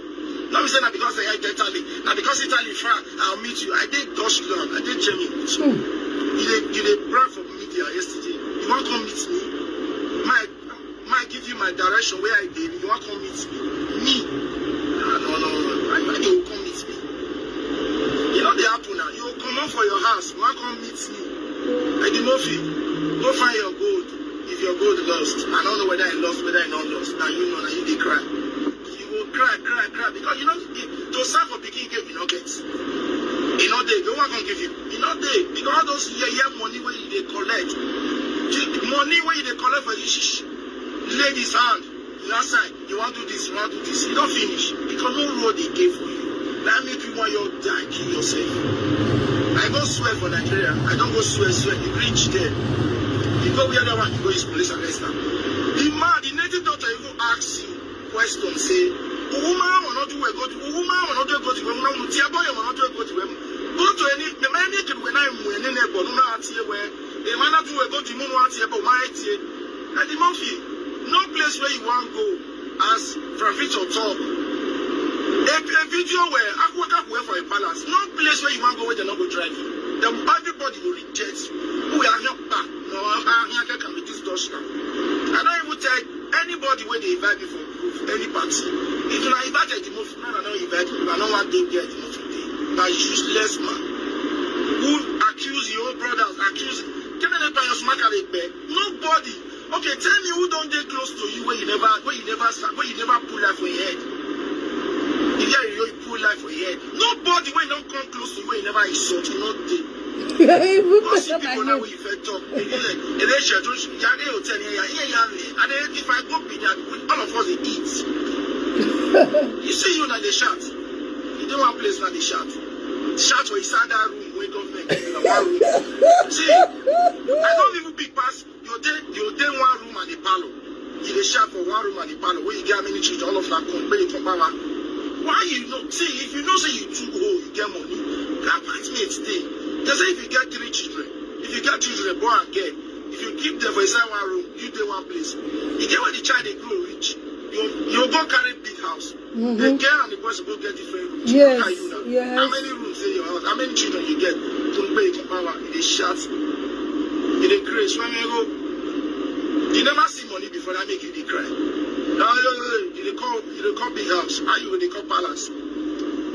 No, be say na because I get Italy. Now because Italy far, I'll meet you. I did Dutch London. I did Germany. So you dey, you dey brag for media yesterday. You want come meet me? My, my give you my direction where I did. You want come meet me? Me? No, no, no, no. I know you will come meet me. You know they happen now. You will come out for your house. You want come meet me? Eddie Murphy, go find your gold. If your gold lost, I don't know whether I lost, whether I not lost. Now you know, now you dey cry. You go cry, cry, cry because you know to serve for pikin game you no get. You know they go one can give you. You know they because all those yeah, yeah money where you dey collect, the money where you dey collect for this ladies hand. You outside, you want do this, you want do this, you don't finish. Because no road they gave for you. That make you want your die, kill yourself. I go swear for Nigeria. I don't go swear, swear. You reach there. You go where that one, you go use police arrest them. The man, the native doctor even asks you question, say, "Woman will not do a good, woman will not do a good, woman will tear boy, will not do a good, woman." Go to any, the man naked when I'm when in a bonuna at here where the man do a good, woman at here, but my tear. And the monkey, no place where you want go. As Fravito talk. A, a video where Akwaka where for a balance. No place where you want go where they not go drive you. Then everybody will reject. Who are here? No, I'm here can reduce Dutch now. I don't even tell anybody where they invite me for group, any party. If you invite at the most, no, no, no, invite me. I don't want them there at the most today. Now useless man who accuse your brothers, accuse. Can I not your smack at it? Nobody. Okay, tell me who don't dey close to you where you never, where you never, where you never pull life for your head. If you, you pull life for your head, nobody when don't come close to you where you never insult, you not dey. Even better than you. People now wey you fit talk, e dey like, e dey share to yare hotel here, here, here, here. And then if I go be that, all of us dey eat. You see you na dey shout. You dey one place na dey shout. Shout for inside that room wey government give you na one room. See, I don't even big pass. You dey, you dey one room and a parlor. You dey shout for one room and a parlor. Where you get how many children? All of them come, pay come power. Why you know? See, if you know say you too old, you get money, the apartment dey. They say if you get three children, if you get children, boy and girl, if you keep them for inside one room, you dey one place. You get when the child dey grow reach, you you go carry big house. The girl and the boy suppose get different rooms. Yes, look at you now. Yes. How many rooms dey your house? How many children you get? Don't pay for power. You dey shout. You dey craze. When you go, you never see money before that make you dey cry. Now you you dey call you dey call big house. How you go dey call palace?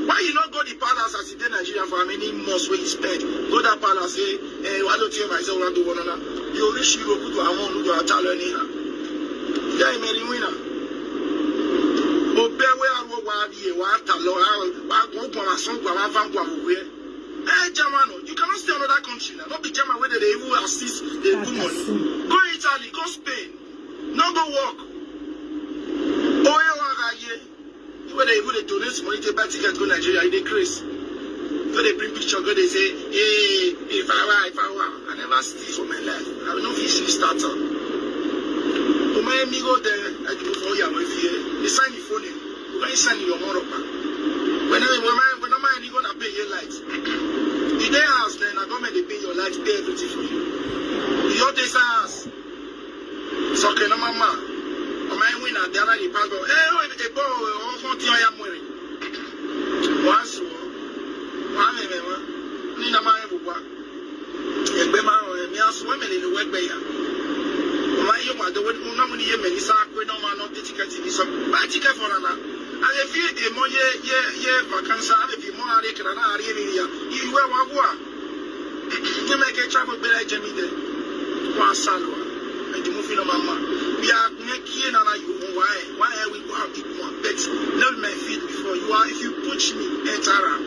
Why you not go the palace as you dey Nigeria for how many months wey you spend? Go that palace, say, hey, why don't you myself want to one another? You reach Europe to I want to tell anyhow. Yeah, many winner. Obe we are what why the what tell what go go and some go and van go away. Hey, German, you cannot stay another country now. Not be German where they even assist the good money. Go Italy, go Spain. No go work. Oh, yeah, what are you? You where they even dey donate money to buy ticket go Nigeria, you dey craze. Go dey bring picture, go dey say, hey, if I were, if I were, I never steal for my life. I will not fit see start up. Oh my amigo there, I do for you, I'm here. They sign the phone in. You can sign your moropa. When I when my when my amigo na pay your light. You dey house then I government dey pay your light, pay everything for you. Your this house. Sọkè náà máa mà. Ọmọ ẹ̀ wí náà di aláyè bá gbọ́. Ẹ ẹ ẹ bọ́ ọkàn tí ọ̀yà mú rẹ̀. Wọ́n á sùn ọ́. Wọ́n á mẹ̀mẹ̀ wọn. Ní ìlànà ẹ̀ bùbá. Ẹgbẹ́ máa rọ̀ ẹ̀mí á sùn wẹ́mẹ̀ lè lo wẹ́gbẹ́ yà. Ọmọ ayé wọn àdéhùn ní wọn náà mú ní yé mẹ̀ ní sáà pé náà máa ná dé tíkẹ́ẹ̀tì ní sọ. Bá tíkẹ́ fọ̀rọ̀ náà. Àyè fi èdè mọ́ yé yé yé vacancy àyè fi mọ́ àárẹ̀ kìlá náà àárẹ̀ mi yà. Ìwé wọn wà. Nyɛmɛ kɛ tsa gbɛgbɛ la jɛ mi dɛ. Wa salwa. Edi mu fi no mama. We are making an you why why we go out it one bet. Not my feet before you are if you push me enter am.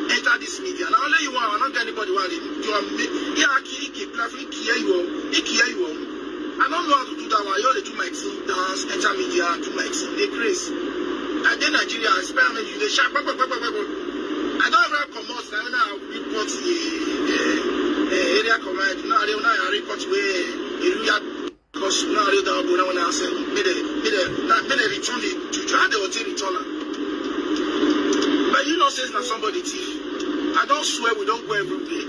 Enter this media. Now only you are not anybody want it. You are me. Yeah, ki ki plafri ki you. Iki you. I don't know how to do that one. You only do my thing dance, enter media, do my thing. They craze. I dey Nigeria, I spend you dey sharp. I don't ever comot. Now now report the the the area command. Now they now report where area because now they don't go now when I say me they me they now me they return the juju. How they will take return am? But you know says na somebody thief. I don't swear we don't go everywhere.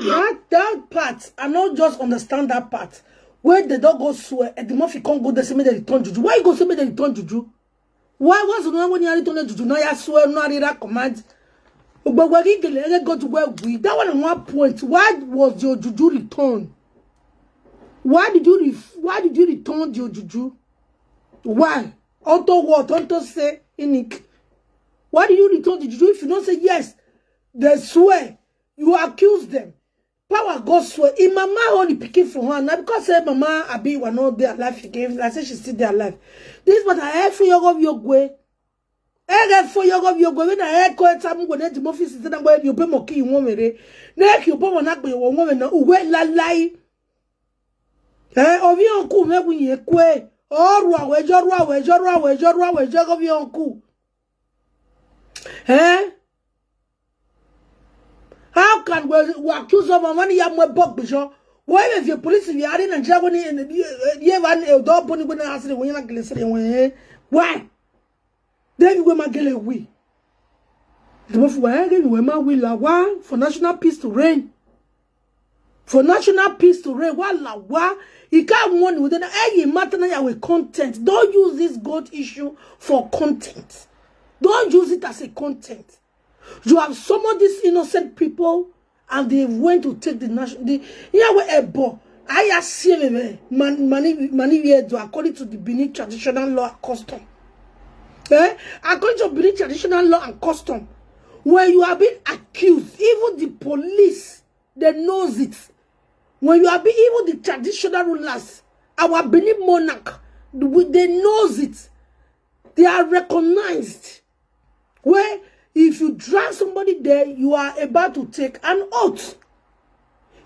That that part, I no just understand that part. Where they don't go swear, Eddie Murphy can't go there say make they return juju. Why you go say make they return juju? Why was the one when you return juju? Now you swear no read that command. But where you get go to where we that one one point. Why was your juju return? Why did you ref, why did you return your juju? Why? Unto what? Unto say in it. Why do you return the juju if you don't say yes? They swear. You accuse them. Power God swear. In mama only picking for her. Now because say mama Abi were not there alive again. I say she's still there alive. This but I have for your go your way. Ege fo yogo bi ogwe we na e ko eta mu gwe ne dimo fi sisi na gwe bi obe mo ki won mere. Na ki obo mo na gbe wo won na uwe la lai. Eh, obi onku me gu ye kwe. Oru awe jo ru awe jo ru awe jo ru awe jo go bi onku. Eh? How can we, we accuse of money ya mwe bok bijo? Why if your police we are in Nigeria when ye van e do boni when asiri when na gele siri when why? Then we ma gele we. The most we are getting we ma we la wa for national peace to reign. For national peace to reign, wa la wa. He can't warn with an air matter now with content. Don't use this God issue for content. Don't use it as a content. You have some of these innocent people and they went to take the national. The, yeah, where a bo. I assume man, money, money here do according to the Benin traditional law and custom. Eh? According to Benin traditional law and custom, when you are being accused, even the police, they knows it. When you are being, even the traditional rulers, our Benin monarch, they knows it. They are recognized. Where if you drag somebody there, you are about to take an oath.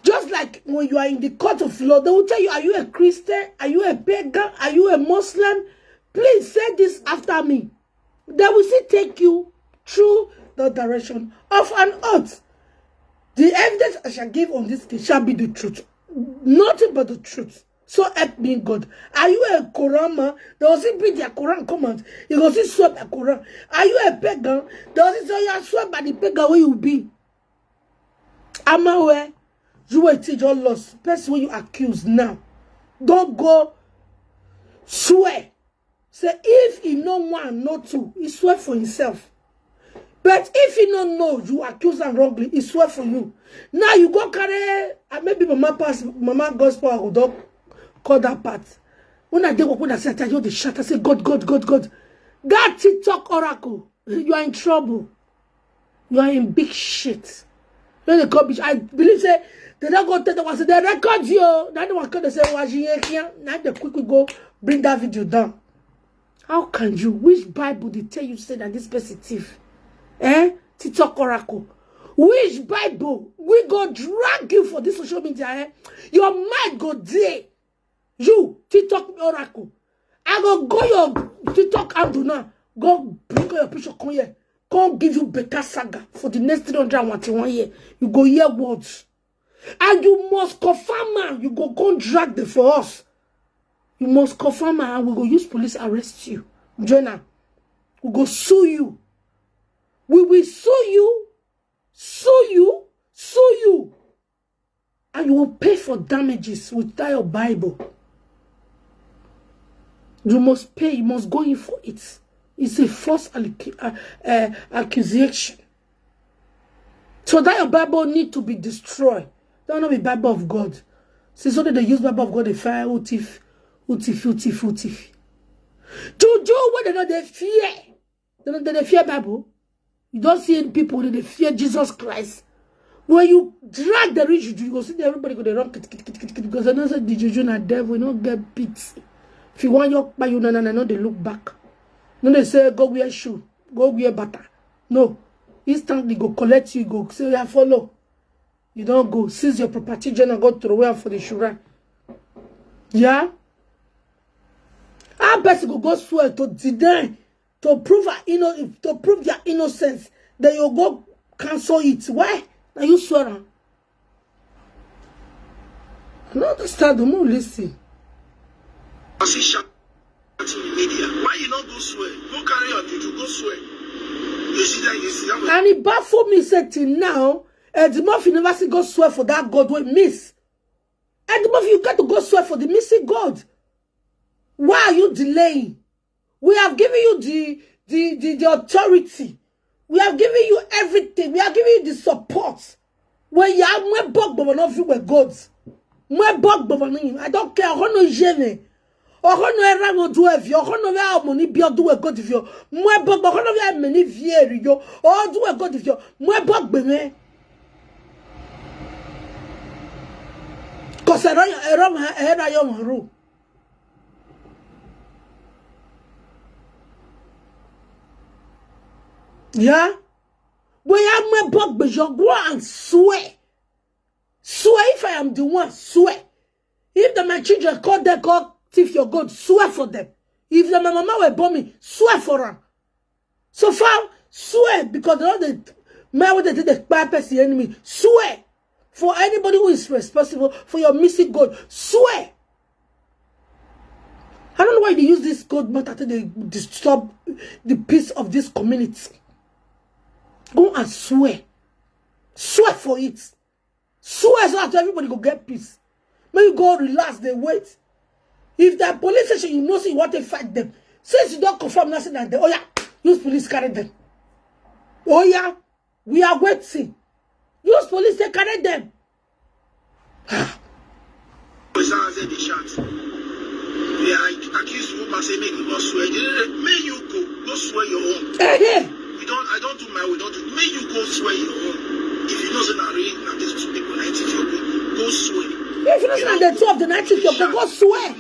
Just like when you are in the court of law, they will tell you, "Are you a Christian? Are you a pagan? Are you a Muslim? Please say this after me." They will still take you through the direction of an oath. "The evidence I shall give on this case shall be the truth, nothing but the truth. So help me God." Are you a Quran man? They will still bring their Quran come out. You go still swear by Quran. Are you a pagan? They will still say you are swear by the pagan where you be. Amawe, you will teach your loss. Person where you accuse now, don't go swear. Say if he no one, no two, he swear for himself. But if he no know you accuse am wrongly, he swear for you. Now you go carry, and maybe mama pass, mama gospel, I go don call that part. When I dey work, when I say, I tell you the shut, I say, "God, God, God, God." That TikTok oracle, you are in trouble. You are in big shit. When they come, I believe say they don't go tell the one say they record you. Now the one come, they say, "Waji here." Now they quickly go bring that video down. How can you? Which Bible they tell you say that this person thief? Eh? TikTok oracle. Which Bible? We go drag you for this social media, eh? Your mind go there. You, TikTok oracle. I go go your TikTok handle now. Go bring your picture, come here. Come give you better saga for the next three hundred and one year. You go hear words. And you must confirm am. You go come drag them for us. You must confirm am, and we go use police arrest you. Join am. We go sue you. We will sue you, sue you, sue you. And you will pay for damages with that your Bible. You must pay, you must go in for it. It's a false allocu-, uh, uh, accusation. So that your Bible need to be destroyed. That no be Bible of God. Since only they use Bible of God, they fire utif, utif, utif, utif. Juju, what they know they fear. They know they fear Bible. You don't see any people that they fear Jesus Christ. When you drag the rich juju, you go see everybody go dey run kit, kit, kit, kit, kit, because they know say the juju na devil, you no get pity. If you want your kpa, you no, no, no, no, they look back. No, they say, "Go wear shoe, go wear bata." No. Instantly go collect you, go say, "Yeah, follow." You don't go. Seize your property, Jenna, go throw away for the shura. Yeah? How person go go swear to deny, to prove her inno-, to prove their innocence, then you go cancel it. Why? Now you swear am. I don't understand. Don't listen. Position in the media. Why you not go swear? Go carry your juju, go swear. You see that, you see that. And it baffled me, say till now, Eddie Murphy never see go swear for that God wey miss. Eddie Murphy, you got to go swear for the missing God. Why are you delaying? We have given you the, the, the, the authority. We have given you everything. We have given you the support. When you are, mwe bog bobo no fi we God. Mwe bog bobo ni. I don't care. Oho no jene. Oho no era no do evio. Oho no we amo ni bi odu we God evio. Mwe bog bobo. Oho no we ame ni vieri yo. O du we God evio. Mwe bog bene. 'Cause era, era, era yo maru. Yeah? When you have my bog, but you go and swear. Swear if I am the one, swear. If the my children call them, call thief your God, swear for them. If the my mama will bomb me, swear for her. So far, swear, because they know the man with the, the bad person enemy. Swear for anybody who is responsible for your missing God. Swear. I don't know why they use this God matter to they disturb the peace of this community. Go and swear. Swear for it. Swear so that everybody go get peace. May you go relax, they wait. If that police station, you know, say you want to fight them. Since you don't confirm nothing like that, oh yeah, use police carry them. Oh yeah, we are waiting. Use police to carry them. Police are the chat. They are accused woman say make you go swear. They, they, may you go, go swear your own. Eh, eh. We don't. I don't do my. We don't do. May you go swear your own. If you know say na real, na these two people, nineteen year old, go swear. If you know say na the two of the nineteen year old, go swear.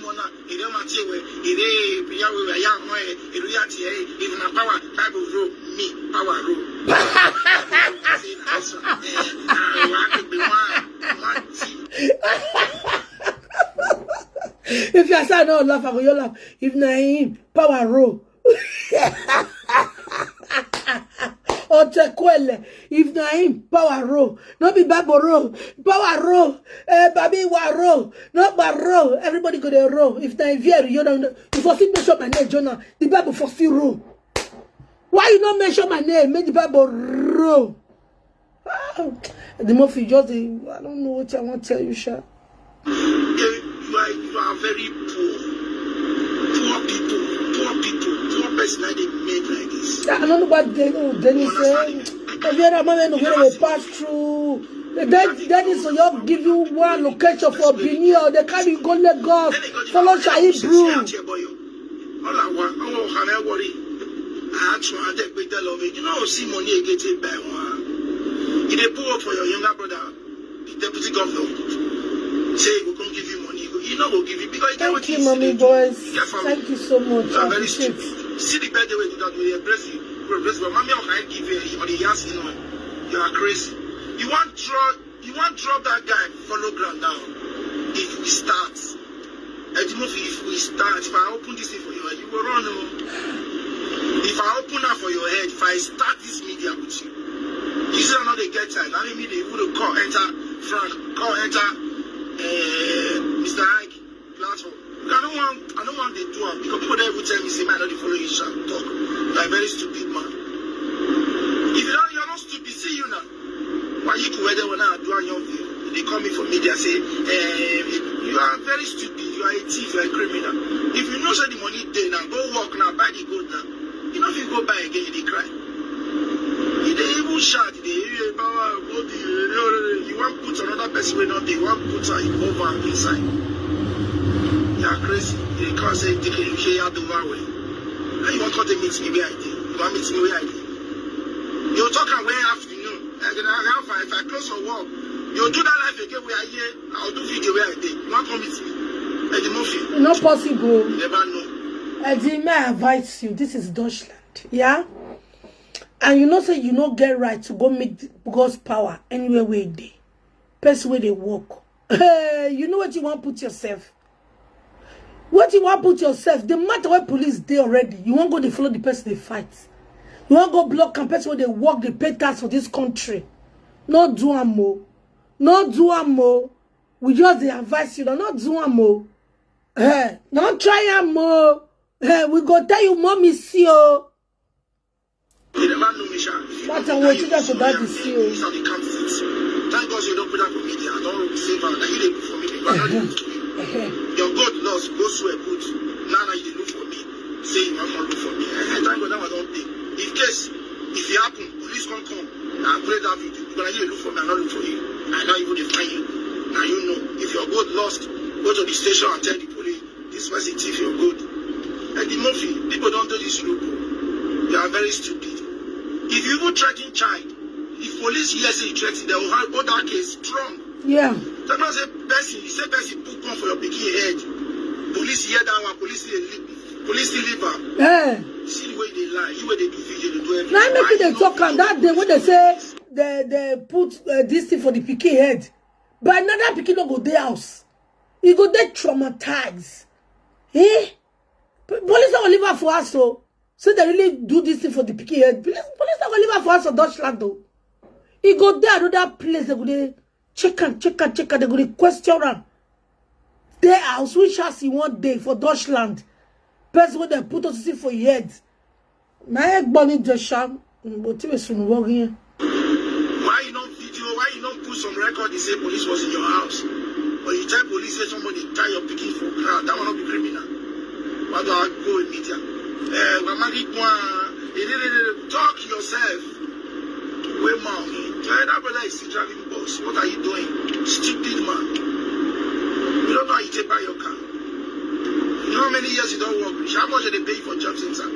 Ere ma tie we, ere ya we ya mo e, ere ya tie e, if na power, Bible rule, me, power rule. Say na so. Eh, na wa ke be one. If you say I no laugh, I go you laugh. If na him, power roll. Otekwele, if na him, power roll. No be Bible roll, power roll. Eh, baby, wa roll, no bar roll. Everybody go dey roll. If na Vieri, you don't know. You for still mention my name, Jonah. The Bible for still roll. Why you not mention my name? Make the Bible roll. Ah, the Murphy just dey, I don't know what I want to tell you, sha. You are, you are very poor. Poor people, poor people, poor person that they made like this. I don't know what they know. Dennis say, if you ever man who will pass through, the Den- Dennis will just give you one location for Benin, or they carry you go Lagos, follow Shaheed Bru. All I want, oh, can I worry? I had to have that big love. You know, see money get it by one. You dey pull up for your younger brother, the deputy governor. Say he go come give you money. He go- He no go give you because he get Thank what you, he mommy see. Boys. He get family. Thank you so much. You are very Appreciate. Stupid. See the bad way that we embrace you. We embrace you. Mommy, how can I give you on the yas? You know, you are crazy. You want draw, you want drop that guy, follow ground now. If we start, Edimofi, if we start, if I open this thing for you, you will run. Oh. If I open that for your head, if I start this media with you, you say another get time. I mean, they would call enter Frank, call enter uh, Mister Ike platform. I don't want, I don't want to do it because people don't even tell me say man, I don't follow you, shall talk. You are a very stupid man. If you don't, you are not stupid. See you now. Why you could weather when I do a young view? They call me for media say, eh, you are very stupid. You are a thief. You are a criminal. If you know say the money there now, go work now, buy the gold now. You know if you go buy again, you dey cry. You dey even shout, you dey hear power, go the, you want put another person wey not dey, you want put her over inside. You are crazy. You dey come say take you care out the one way. Now you want come to meet me where I dey. You want meet me where I dey. You talk am where afternoon. Like, if I, if I close your work, you do that life again where I hear. I'll do video where I dey. You want come meet me? Edimofi. Not possible. You never know. Eddie, may I advise you? This is Dutchland, yeah. And you know say you no get right to go meet God's power anywhere where they, person where they work. Hey, you know what you want put yourself? What you want put yourself? The matter where police dey already. You won't go to follow the person they fight. You won't go block and person where they work, they pay tax for this country. Not do am more. Not do am more. We just dey advise you. Not do am more. Hey, not try am more. Hey, we go tell you, mommy, see you. You never know me, sha. If you What know I me, want you you guys to know buy me, the I'm seal. These are the candidates. Thank God you don't put that for media. I don't save her. Now you dey look for me. Because I don't look for me. Your God lost. Go swear good. Now, now you dey look for me. Say you want to look for me. Eh, thank God that one don't pay. If case, if it happen, police can't come. Now I play that video. Because now you dey look for me. I don't look for you. I don't even dey find you. Now you know. If your God lost, go to the station and tell the police. This person thief your gold. Edimofi, people don't do this look. You are very stupid. If you even threaten child, if police hear say you threaten, they will hold that case strong. Yeah. Tell me say person, you say person put gun for your pikin head. Police hear that one, police dey leave, police dey leave am. Hey. See the way they lie, you way they do video, they do everything. Now make Why you dey no talk am that day when they say they they put uh, this thing for the pikin head. But another pikin no go dey house. He go dey traumatized. Eh? P- Police no go leave her for us, so say they really do this thing for the pikin head. Police, police no go leave her for us for Dutchland, though. He go there another place. They go dey check and check and check and they go dey question am. Dey house, which house he want dey for Dutchland? Person wey dem put osisi for him head. Na egg burning Joshua, but he was soon walking. Why you not video? Why you not put some record? They say police was in your house, but you tell police say somebody tie your pikin for ground. That one not be criminal. Why do I go in media? Eh, Mama Rikwa, talk yourself. Wait, mom, your elder brother is still driving bus. What are you doing? Stupid man. You don't know how you take buy your car. You know how many years you don't work? How much are they pay you for job center?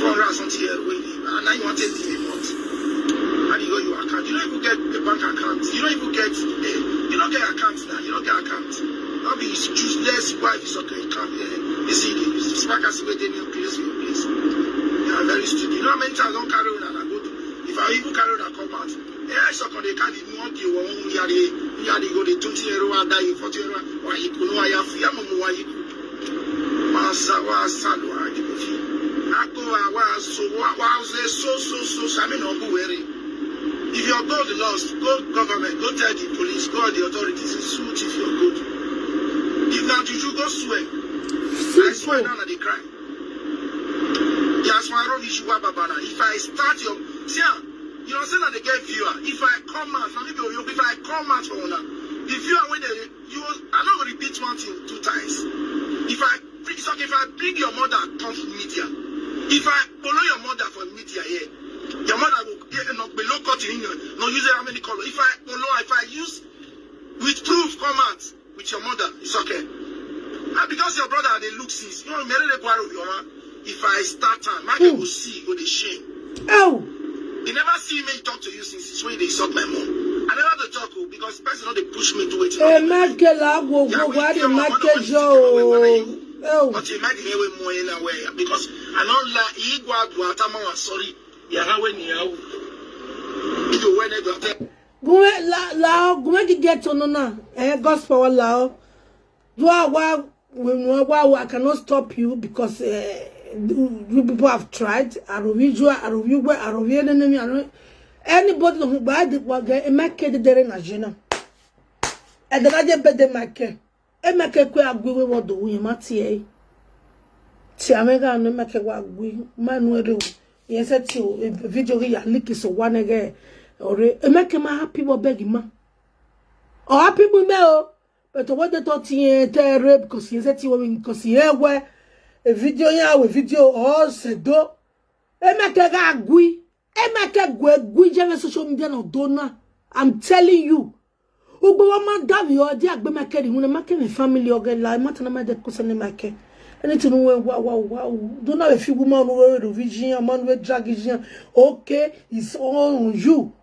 Four hundred and something years. And now you want to take a month. How do you go your account? You don't even get a bank account. You don't even get a, you don't get account now. You don't get account. Not be useless wife is okay. Come here. You see, the sparkers waiting in your place, your place. You are very stupid. You know how many times I don't carry on and I go to. If I even carry on and come out, eh, so can they can't even want you. One yard. Ya di go dey twenty euro, wa da you forty euro, wa yi ku no, wa ya fu ya mo mo wa yi ku. Wa sa, wa sa lo, wa di mo fi. Ako, wa, wa so, wa, wa se so, so, so, sami no bu were. If your gold lost, go government, go tell the police, go all the authorities, sue thief your gold. If na juju, go swear. I swear now na the crime. Yes, my road issue, wa babana. If I start your, see, ah, you know, say na dey get viewer. If I come out, for me, if I come out for una, the viewer wey dey, you, I no go repeat one thing two times. If I, it's okay if I bring your mother come for media. If I follow your mother for media here, your mother go, yeah, no, below cut in, no use how many color. If I follow, if I use with proof come out with your mother, it's okay. And because your brother dey look since, you know, Mary dey quarrel with your mama. If I start time, my people see, go dey shame. Oh, They never see me talk to you since it's when they insult my mom. I never have to talk oh, because person no dey push me to it. Emekela go go go the market Joe. Oh, But you make me way more in a way because I don't like Igwa Guatama, sorry. Yara when you, you when I got gume la la gume ki get on na. Eh, gospel la. Do I wa we no wa wa, I cannot stop you because uh, you people have tried. Arovi jua, arovi we, arovi enemy, arovi anybody who buy the wa get Emekela dere na jena. Edera je bede Emekela. Emekela kwe agwi we wo do we ma ti e. Ti amega no Emekela wa agwi. Ma no ere o. Yen se ti o, eh, video gi ya leak so wa nege. Ore, Emekela ma happy wo beg ma. O happy mu me o. But what they thought yen te re because yen se ti wo mi because yen we. A video ya we video o se do. Emekela ga agwi. Emekela gwe gwi je me social media no do na. I'm telling you. Ugbo wa ma da vi o di agbe Emekela ri wuna Emekela mi family oge la ma tana ma de ko se ni Emekela. Anything we wa wa wa. Do na we fi woman we do vision, man we drag vision. Okay, it's on you.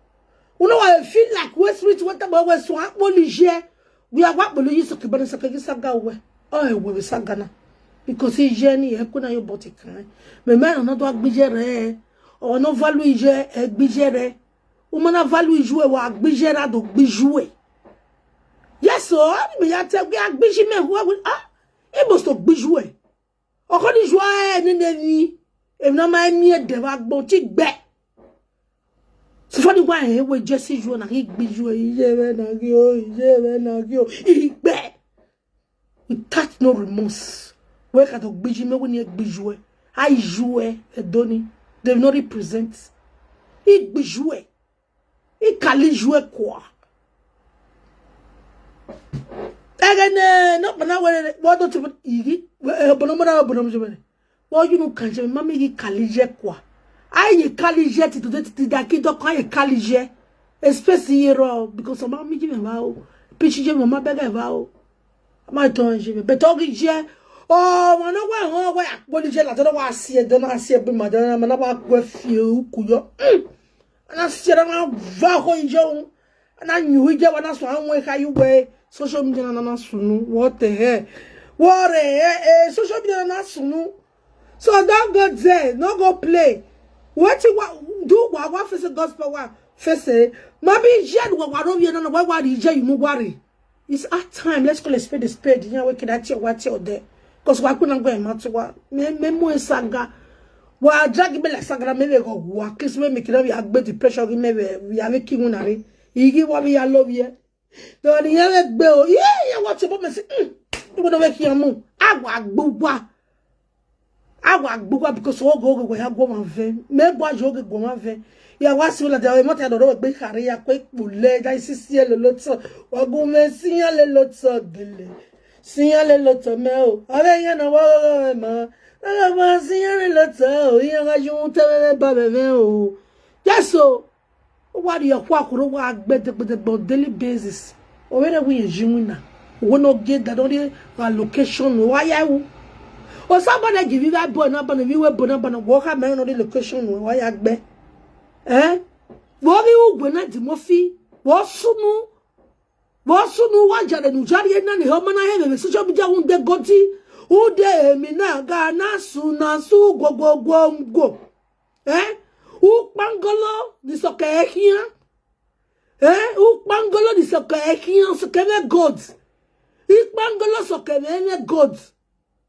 You know I feel like we spirit what about we so akpoli je. We are what bolu yi so ke bana so ke saga we. Oh, we we saga na. Because he je ni e kuna yo boti kan. Me me no do agbije re. O no value je e gbije re. Woman na value ju e wa agbije ra do gbiju e. Yes, so me ya te gbe agbiji me wo ah. E must to gbiju e. Oko ni ju e ni ne ni. E na ma ni e de wa gbo ti gbe. So for the one he we Jesse ju na he gbiju e. Ije we na gi o, ije we na gi o. Igbe. Without no remorse. We ka to gbiji me we ni gbiji we. Ai ju e Edoni. They no represent. I gbiji we. I kali ju e kwa. Ege ne no bana we what do to igi. We e bono mona bono mona. What you no can je mami i kali je kwa. Ai ye kali je ti to de ti da ki do kan ye kali je. Especially here because mami ji me ba o. Pichi je mama bega ba o. Ma to je me. But ogi je. Oh, ma no wa ho wa ya. Boli je la to wa si e do na si e bi ma do na ma na wa gwe fi u ku yo. Mm. Ana si e na va ho je o. Ana nyu je wa na so an we ka yu we. Social media na na sunu. What the hell? What the hell? Eh, social media na sunu. So don't go there, no go play. What you wa do wa wa face gospel wa face. Mabi je wa wa ro ye na wa wa ri je you mu wa ri. It's our time. Let's call a spade a spade. Yeah, we can at your what your there. Cause wa kuna go e ma to wa. Me me mo e saga. Wa drag me la saga me we go wa. Kiss me me kira we agbe the pressure me we we are making una re. Igi wa we are love ye. Doni ya we gbe o. Ye ye wa ti bo me si. Mm. Ibo do we ki amu. Awa gbugba. Awa gbugba because ogo ogo ya gwo ma ve. Me gwa jo ogo gwo ma ve. Ya wa si la de mo te do ro gbe kare ya ko ipule da isi si e lo lo to. Ogun me si ya le lo to dele. Si ya le lo to me o. Ore ya na wa ma. Na ma si ya le lo to. Ya ga ju te me ba me me o. Yes o. What you kwa kuro wa gbede gbede on daily basis. O were wi yin wina. Wo no get that on the location wa ya wu. O somebody give you that boy na bana mi we boy na bana wo ka me no the location wa ya gbe. Eh? Wo ri ugwe na di mo fi. Wo sunu. Wo sunu wa jare nu jare na ni ho mana he me so jo bi ja un de goti. U de mi na ga na su na su gwo gwo gwo gwo. Eh? U pangolo ni so ke hia. Eh? Ukpangolo di soke ekiyan soke me God. Ikpangolo soke me ne God.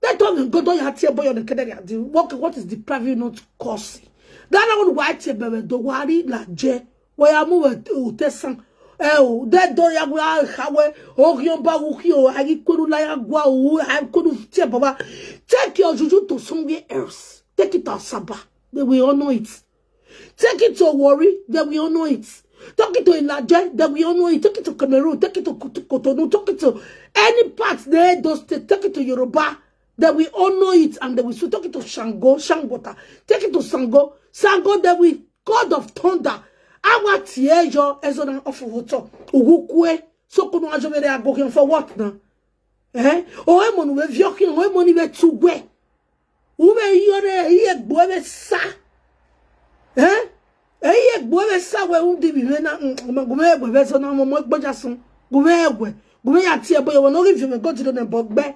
That one God ya tie boy on the kedere. What, what is depriving you not causing? That one why tie bebe do wari la je. Where ya mu we utesan. Eh, o, de do ya gwa hawe. O, yon ba wuki o. Agi kuru la ya gwa o. I couldn't tie baba. Take your juju to somewhere else. Take it to Asaba. They will honor it. Take it to Warri, they will honor it. Take it to Ilaje, they will honor it. Take it to Cameroon, take it to Kot- Cotonou, take it to any part there, those states, take it to Yoruba, they will honor it and they will still take it to Shango, Shangota, take it to Sango, Sango, they will God of thunder. Our Tiejo, Ezona of Hoto, Ugukwe, Sokono Ajovere Agokian for what now? Eh? O emonu we viokian, o emonu we tugwe. Ube yore, iye gbo ebe sa. Eh? Iye gbo ebe sa we undi bi we na, mm, gume egwe be so na mo mo gboja sun. Gume egwe. Gume ya tie boy, we no give you go to the bogbe.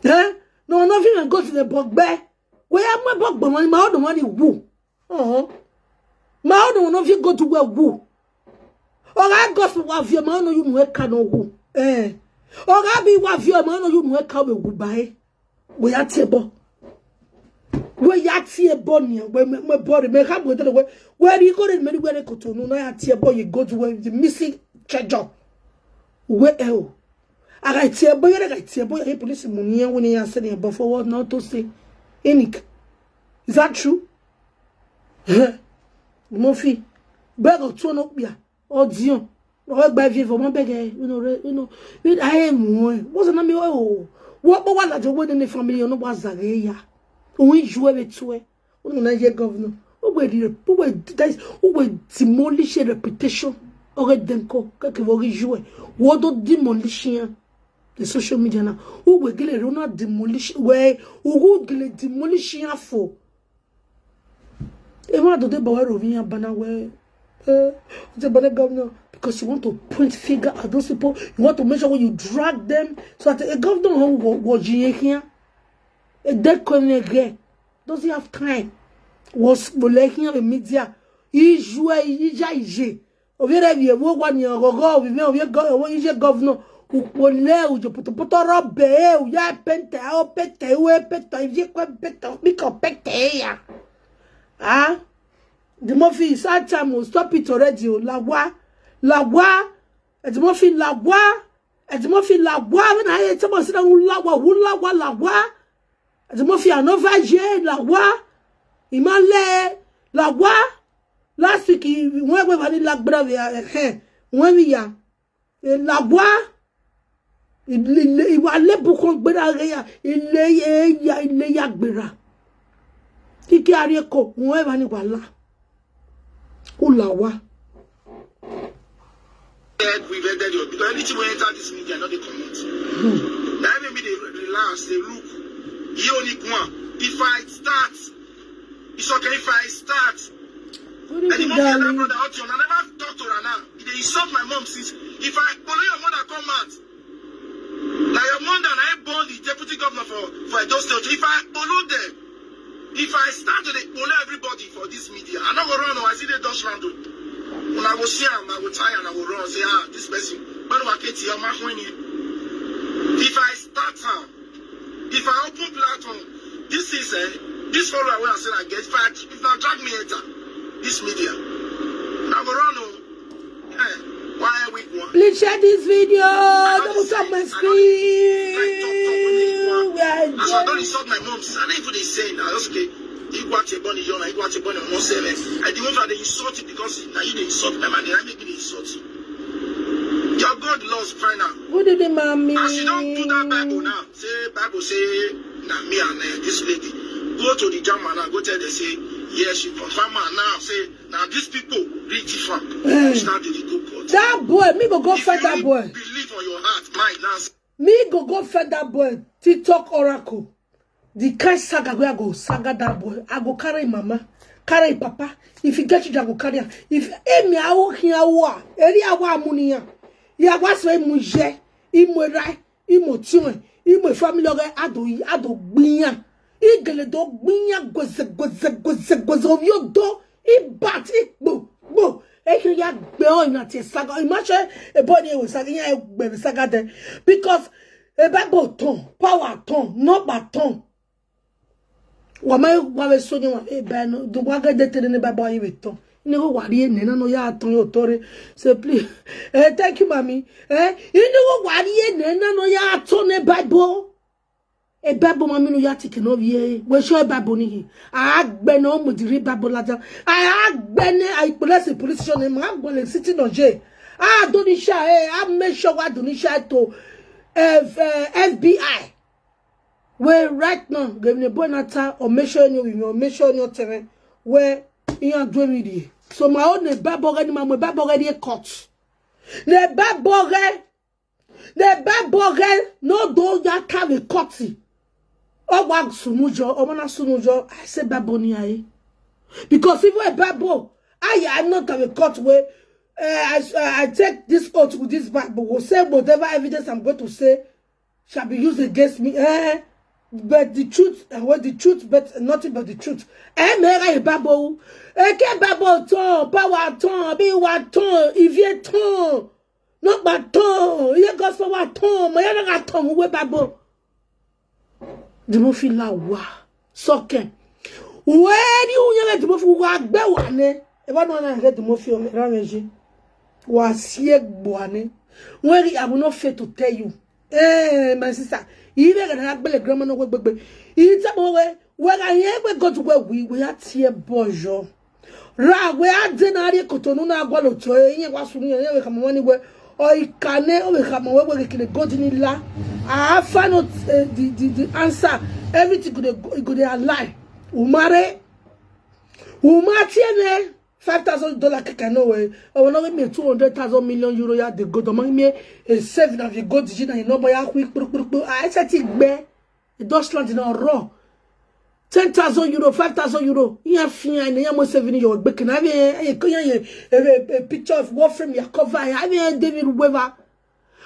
Eh? No, no fi me go to the bogbe. We ya mo bogbe money, ma odo money wu. Uh-huh. Ma odo no fi go to we wu. Oga gospel wa fi ma no you no e ka no wu. Eh. Oga bi wa fi ma no you no e ka we wu ba e. We ya tie bo. We ya tie bo ni, we me, me bo re, me ka bo de we. We ri ko re me ri we re Cotonou na ya tie bo you go to we the missing treasure. We e o. Aga tie bo, ya ga tie bo, ya police mu ni e wo ni ya se ni bo for what not to say. Inik. Is that true? Mofi. Beg o to no bia. Audio. O gba vie for mo beg e. You know, re- you know. We I am one. What's the name? Oh. What what what la jo we ni family no wa zare ya. O yin ju e be to e. O no na ye governor. O we di o we that is o we demolish a reputation. O we dem ko ke ke wo ri ju e. Wo do demolish yan. The social media now. O we gele ro na demolish we o go gele demolish yan for. E ma do de ba we ro vi yan bana we. Eh, the bana governor because you want to point finger at those people. You want to make sure when you drag them so that a governor wo wo jiye here. E de ko ne ge. Doesn't have time. Was bulletin of the media. Ijue ija ije. Ovire vi ewo wa ni ogogo ovi me ovi go owo ije governor. Ukpole ujo poto poto robe e uya pente o pete we pete ije kwe pete mi ko pete ya. Ah, the Murphy is hard time o, stop it already o. Lawa, lawa, the Murphy lawa, the Murphy lawa. When I hear someone say that, who lawa, who lawa, lawa. The Murphy anova ye lawa. Imale lawa. Last week he went with any lagbra we eh when we ya. Lawa. Ìwà lébùkún gbéra rẹ̀ yà ilé yà ilé yà gbéra. Kíkẹ́ àríkò wọn ẹ̀ bá ní wàhálà. Ó là wá. We've ended your because anything we enter this media, not the comment. Now even me they relax, they look. You only one. If I start, it's okay if I start. Good evening, darling. Brother, I never talk to her now. They insult my mom since. If I follow your mother come out, now your mother and I born the deputy governor for for Edo State. If I follow them, if I start to dey follow everybody for this media, I no go run o. I see the Dutch land o. When I go see am, I go tie and I go run. Say ah, this person. When I get here, my when if I start am, if I open platform, this is eh, this follower wey I say I get. If I if I drag me enter this media, I go run o. Eh, why we go? Please share this video. Double tap my screen. We are enjoying. As I don't insult my mom, I don't even dey say now. That's okay. Igwe Acheboni, you know, Igwe Acheboni, no say me. I didn't want to insult you because now you dey insult my man. I make me dey insult you. Your God lost final. Good evening, mommy. As you don't do that Bible now, say Bible say na me and uh, this lady go to the German and go tell them say yes, you confirm her now. Say now these people read different. Mm. Start to go court. That boy, me go go fight that boy. Believe on your heart, mind now. Me go go fight that boy. TikTok oracle. The kind saga where I go saga that boy. I go carry mama, carry papa. If you get you, I go carry her. If eh, me I walk here, I walk. Eri I walk money here. Yeah, what's why muje? Imwe right. Imo tiwe. Imo family oge ado ado gbinya. Igele do gbinya goze goze goze goze ovio do. Ibat ikbo bo. Ekiri ya gbe o ina ti saga. Imagine a boy ni we saga, ya gbe saga de. Because a Bible ton, power ton, not by ton. Wa ma wa we so ni wa e ba no. Do wa ga de te ne Bible yi we ton. Ni go wa ri e ne na no ya ton yo tore. So please. Eh, thank you, mommy. Eh, ni go wa ri e ne na no ya ton ne Bible. A Bible, mommy, no ya tike no vie. We show a Bible ni. A gbe no mo diri Bible la ja. A gbe ne a police police station, ma go le city no je. A do ni sha, eh, a make sure wa do ni sha to F, eh, F B I. We right now, give me boy na ta, or make sure you, or make sure you tell me where you are doing with you. So my own, the Bible already, my Bible already a cut. The Bible already, the Bible already, no do ya ka we cut. O wa sunu jo, o ma na sunu jo, I say Bible ni ai. Because even a Bible, I am not a cut way. Uh, I, I take this oath with this Bible. Will say whatever evidence I'm going to say shall be used against me. Eh? But the truth, eh, well, the truth, but nothing but the truth. Eh, me ra Bible. Eke Bible ton, power ton, be wa ton, ivie ton. No ba ton, ye gospel wa ton, ma ya na ton we Bible. Dimofi la wa. Soke. We ni unye le Dimofi wa gbe wa ne. E ba no na le Dimofi o me ra meji. Wa sie gbo ane. Where I will not fail to tell you. Eh, my sister. Ibe ga na gbele grandma no gbegbe. Ita mo we. We ga ye gbe God we we we atie bojo. Ra we ade na ri kotonu na agwa lo to e yen wa sunu yen we kama wani we. O ikane o we kama we we kile God ni la. I find out, eh, the, the, the answer. Everything go dey, go dey align. Umare. Uma tie me five thousand dollar keke no we. O no me two hundred thousand million euro ya de God. O ma me a saving of the God ji na no ba ya quick kpuru kpuru kpuru. I say ti gbe. E Dutchland na raw. Ten thousand euro, five thousand euro. Ya fia ne ya mo saving yo gbe kana be e ko ya ye a picture of what frame ya cover. Ya be David Weaver.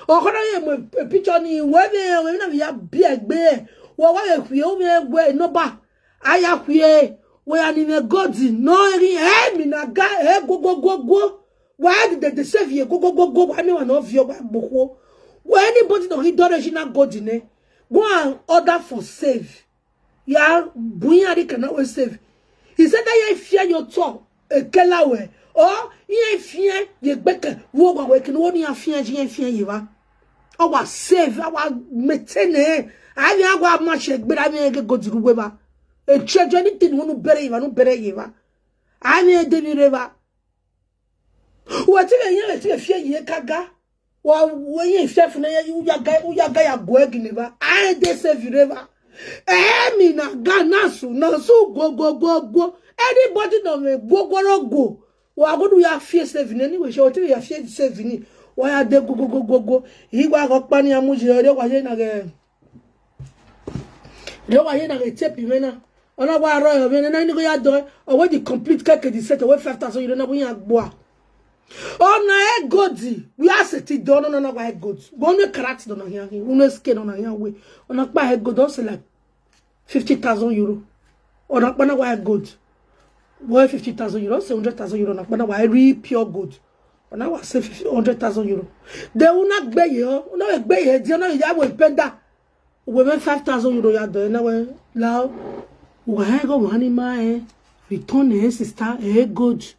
O kono ye mo a picture ni we be we na ya bi egbe. Wa wa ye hwe o me we no ba. Aya hwe. We ani me God no ri e mi na ga e go go go go. Why did they save ye go go go go? Why me wa no vio wa gboko? Why anybody no he don't original God ne? Go and order for save. Ya bunya di kana we save. He said that ye fear your talk. Ekela we. Oh, ye fear ye gbeke. Wo gwa we kin wo ni afia ji ye fear ye wa. O wa save, o wa maintain. Avi agwa ma she gbe avi e go diru we ba. E chejo anything wonu bere ye wa, no bere ye wa. Avi e de ni re wa. Wa ti le ye, ti le fear ye kaga. Wa we ye fear fu na ye u ya ga, u ya ga ya go e gini ba. Avi e de save re wa. Eh, mi na ga na su, na su go go go go. Anybody no me go go ro go. Wa go do ya fear saving anyway. So ti ya fear saving ni. Wa ya de go go go go go. Iwa go pa ni amu je re wa ye na ge. Re wa ye na ge tape me na. Ona wa ro yo me na ni go ya do. O we di complete keke di set we five thousand euro na bu ya gbo. Ona e godi. We are set it down. Ona wa e godi. Go no karat do na ya. Uno ske do na ya we. Ona pa e godi o se like fifty thousand euro. Ona pa na wa e godi. Boy, fifty thousand euro, say hundred thousand euro, na pa na wa e re pure gold. Ona wa say fifty, hundred thousand euro. De una gbe ye o, una we gbe ye, di ona ya we penda. We me five thousand euro ya do na we la. Wa e go wa ni ma e. Return e sister e gold.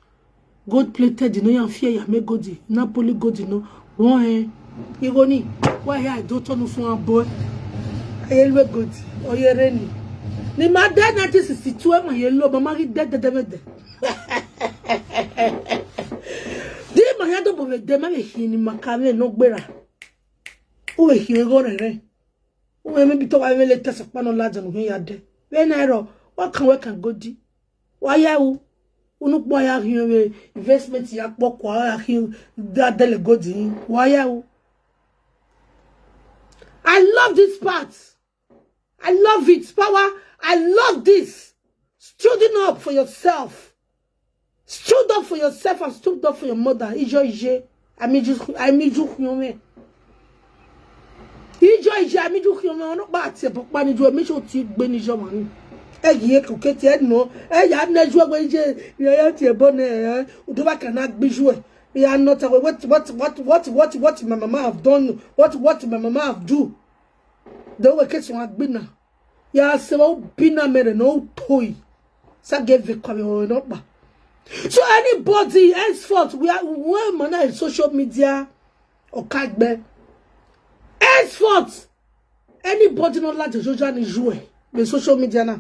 Gold plated no ya fear ya me gold. Napoli gold no. Won e. Igo ni. Wa ya do to no fun abo. Aye lwe gold. Oye re ni. Ni ma de nineteen sixty-two e ma ye lo, ma ma ri de de de de. Di ma ya do bo we de ma we hi ni ma ka we no gbera. O we hi we go re re. O we me bi to wa we le tesa pa no la janu ya de. We na ro. Wa kan we kan godi. Wa ya u. Unu po ya hi we investment ya po kwa ya hi da de le godi. Wa ya u. I love this part. I love it, power. I love this. Stooding up for yourself. Stood up for yourself and stood up for your mother. Ijo ije. Ami ju, ami ju hume. Ijo ije, ami ju hume. Ono pa ati e pa ni ju, e mi so ti gbe ni jo mani. Egi e kuketi e no. E ya ne ju egbe je. Ya ya ti e bo ne. Udo ba kana gbiju e. Ya not away. What, what, what, what, what, what my mama have done? What, what my mama have do? The way case wa gbina. Ya se wa bina mere no toy. Sa give the come no ba. So anybody henceforth we are, we man in social media or kagbe. Henceforth, anybody not like the social ni joue. The social media na.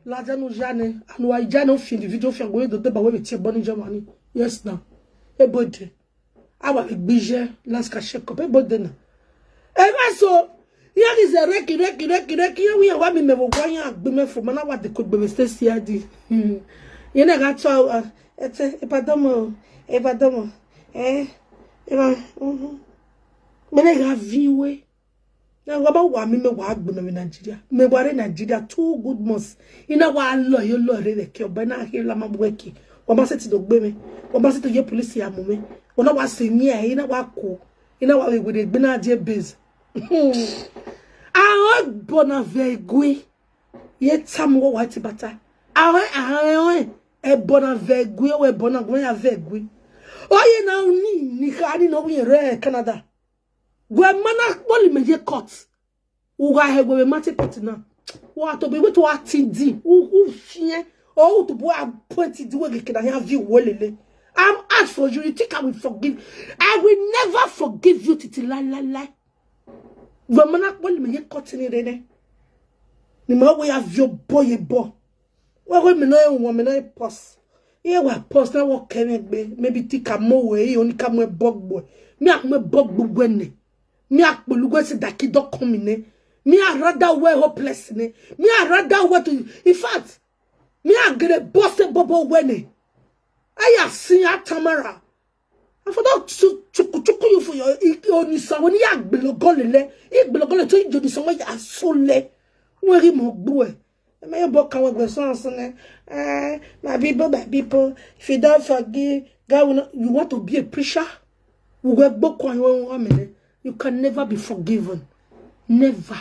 Laja no jane, anu wa jane o fi the video fi agwe do de ba we ti e bo ni Germany. Yes na. Ebode. Awa le gbije last ka check up ebode na. E ma so, ya ni ze reki, reki, reki, reki, ya wi ya wa mi me wo gwa ya gbe me fo, mana wa de ko gbe me stay C I D. Hmm. Ye na ga to, ah, ete, e pardon mo, e pardon mo. Eh? E ma, mhm. Me ne ga vi we. Na wa ba wa mi me wa gbe me Nigeria. Me wa re Nigeria two good months. Ina wa lo yo lo re de ke oba na he la ma bu eke. Wa ma se ti do gbe me. Wa ma se to ye police ya mu me. Wa na wa se ni e, ina wa ko. Ina wa we we de gbe na je base. A o bona ve gwe. Ye tamu wa ti bata. A o, a o, e bona ve gwe, we bona gwe ya ve gwe. O ye na ni, ni ka ni no we re Canada. Gwe mana kpoli me ye court. Uga he gwe mate court na. Wa to be we to atindi. U, u fie. O u to bo appointed we ke na ya vi welele. I'm out for you. You think I will forgive? I will never forgive you titi la la la. Gwe mana kpoli me ye court ni re ne. Ni ma we ya vi o bo ye bo. Wa we me no e wo me no e pos. Ye wa pos na wo ke me gbe. Maybe ti ka mo we, o ni ka mo e bo gbo. Mi a mo e bo gbo gwe ne. Mi a polu gwe si daki do komi ne. Mi a rather we hopeless ne. Mi a rather we to, in fact, mi a gre boss e bobo we ne. Aya sin ya Tamara. I for don chuku chuku you for your, i, oni sa woni ya gbelo go lele. I gbelo go le to ijo ni so ya so le. Won ri mo gbo e. E me bo kan we gbe so so ne. Eh, my people, my people, if you don't forgive, God will not, you want to be a preacher? We go gbo ko yo wa me ne. You can never be forgiven. Never.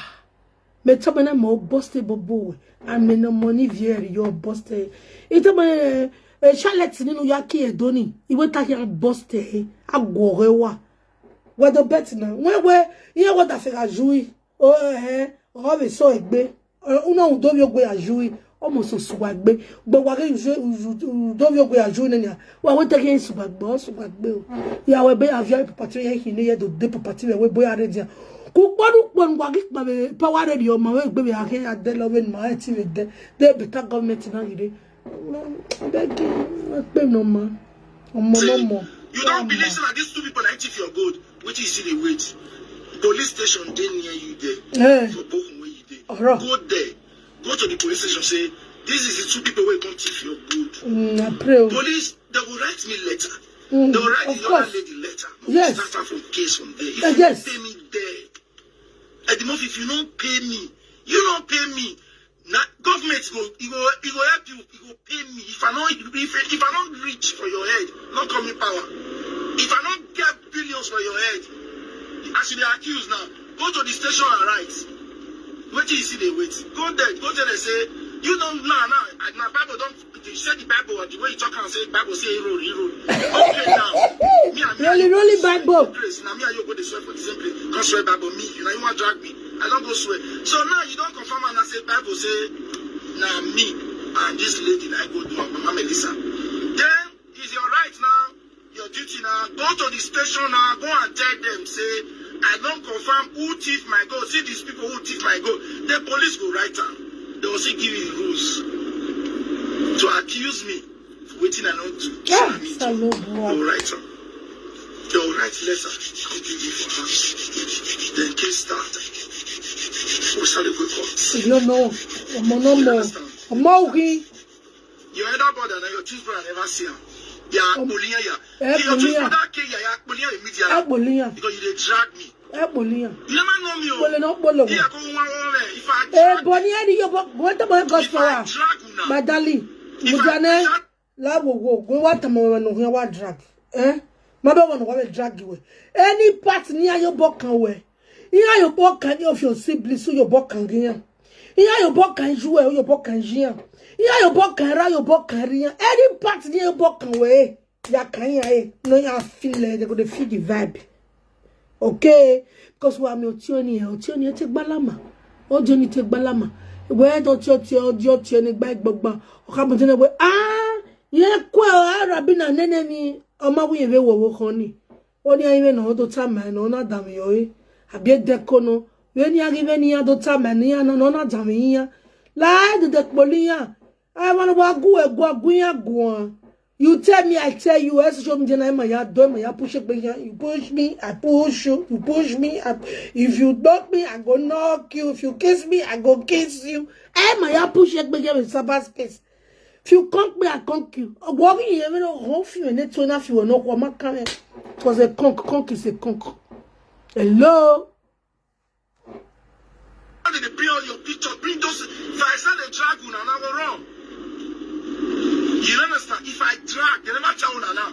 Me to me na mo boste bobo we. And me no money vieri yo boste. Ito me, eh, Charlotte ninu ya ki edoni. Iwe ta ki an boste. Agore wa. We do bet na. We we, ye wa da fe ga jui. O, eh, o be so egbe. Eh, una u do bi ogbe ajui. Omo so suwa gbe. Gbe wa ke ju, ju, u do bi ogbe ajui ne nya. Wa we te ke suwa gbe, o suwa gbe o. Ya we be avia property ye hi ne ye do de property we we boy are dia. Ku ponu ponu wa ki pa be power radio ma we gbe be ake ya de lo we ma e ti we de. De better government na ire. I beg you, I pay no man. Omo no more. You don't believe say na these two people like thief your gold. Wetin you see dey wait? Police station dey near you there. Eh. For Bochum where you dey. Oro. Go there. Go to the police station say, this is the two people wey come thief your gold. Mm, I pray o. Police, they go write me letter. Mm, they go write the other lady letter. Yes. Start am from case from there. If you no pay me there, at the most, if you no pay me, you no pay me. Na government go, e go, e go help you, e go pay me. If I no, if, if I no reach for your head, no call me power. If I no get billions for your head, as you dey accuse now, go to the station and write. Wetin you see dey wait? Go there, go tell them say, you know now, now, na Bible don, you say the Bible, the way you talk am say Bible say hero, hero. Okay now, me and me, Rolly, rolly Bible. Grace, na me and you go dey swear for the same place. Come swear Bible, me, you know you wan drag me. I don go swear. So now you don confirm am na say Bible say na me and this lady na go do am, Mama Melissa. Then is your right now, your duty now. Go to the station now, go and tell them say I don confirm who thief my gold. See these people who thief my gold. The police go write am. They go still give you rules to accuse me. Wetin I no do. Ah, Salobua. They will write am. They will write letter. Come give me for hand. Then case start. We start the go court. You don't know. Omo no more. Omo wi. Your elder brother na your twin brother never see am. Ya Akpoliyan ya. Your twin brother ke ya Akpoliyan immediately. Akpoliyan. Because you dey drag me. Akpoliyan. You never know me o. Kpole na kpole. Iya ko wan wan me. If I drag, eh, Bonnie, any your boy to my gospel. If I drag una, my darling, if I drag, la wo wo go wa tamo no here wa drag. Eh? Ma be won wa drag you. Any part near your book can we. Here your book can of your siblings so your book can gain. Iya yo bo kan ju e, yo bo kan jian. Iya yo bo kan ra, yo bo kan rian. Any part ni yo bo kan we. Ya kan ya e. No ya feel like they go dey feel the vibe. Okay? Because we are me otioni, otioni te gbalama. Otioni te gbalama. We to ti oti odi otioni gba gbogbo. O ka bo tene we ah, ye kwe o arabi na nene ni. O ma wi we wo wo kan ni. Oni ayi we no do ta ma no na dam yo e. Abi e de ko no. We ni agi we ni ya do ta ma ni ya no no na dam ya. La de de poli ya. I want to go e go go ya go. You tell me, I tell you. Ẹ social media na ma ya do ma ya push it ya. You push me, I push you. You push me, I, if you knock me, I go knock you. If you kiss me, I go kiss you. Ẹ ma ya push it ya in cyberspace. If you conk me, I conk you. Ogwori you even know how few and two and a few no kwa makame. Because a conk, conk is a conk. Hello. How did they bring all your picture? Bring those. If I send a drag una, I go wrong. You don't understand? If I drag, they never tell una now.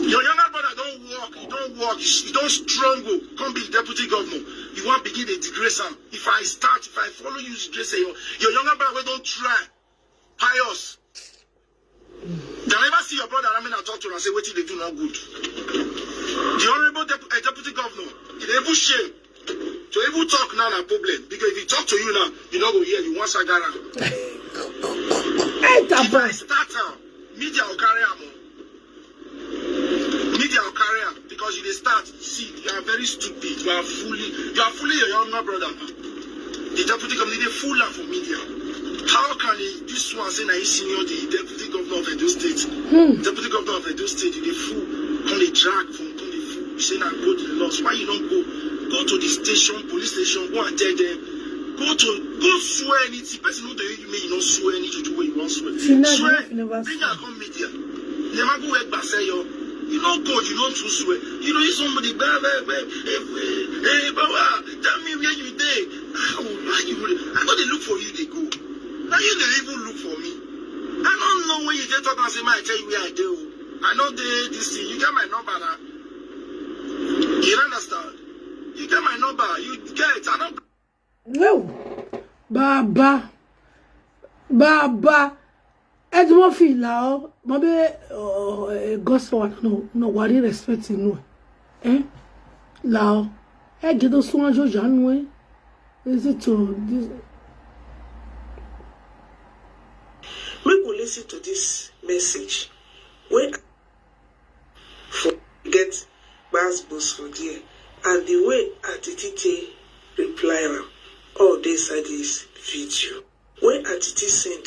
Your younger brother don't work, you don't work, you don't struggle. Come be deputy governor. You want begin the disgrace am. If I start, if I follow you, disgrace your, your younger brother wey don try. Pious. They never see your brother. I mean, I talk to him and say, "What did they do not good?" The honorable dep- uh, deputy governor, he dey even shame to even talk now na problem, because if he talk to you now, you no go hear, you wan shagara. Hey, If I Tapa. Start am, media go carry am o. Media go carry am because you dey start. See, you are very stupid. You are fully, you are fully your younger brother. The deputy governor dey fool am for media. How can he, this one say na he senior the deputy governor of Edo State? Deputy governor of Edo State, you dey fool. Come dey drag from, come dey fool. You say na go to the laws. Why you don't go? Go to the station, police station, go and tell them. Go to, go swear anything. Person no dey you make you no swear anything to do what you wan swear. Till now, Swear, you never bring swear. Am come media. Never go work by say yo. You no good, you no too swear. You know if somebody blah blah blah, hey, hey, hey, baba, tell me where you dey. How, why you? I no dey look for you, dey go. Now you dey even look for me. I don't know when you dey talk and say, "Man, I tell you where I dey o." I know dey this thing. You get my number now. You don't understand? You get my number. You get. I don't. Well, Baba, Baba, Edmond Fila, o, mabe, uh, gospel, no, no, what do you respect in no? Eh? Lao, eh, get those one, Georgia, no, eh? Is it to this? Make we listen to this message wey for get gbas gbos for there, and the way Aunty Titi reply am all dey inside this video. When Aunty Titi send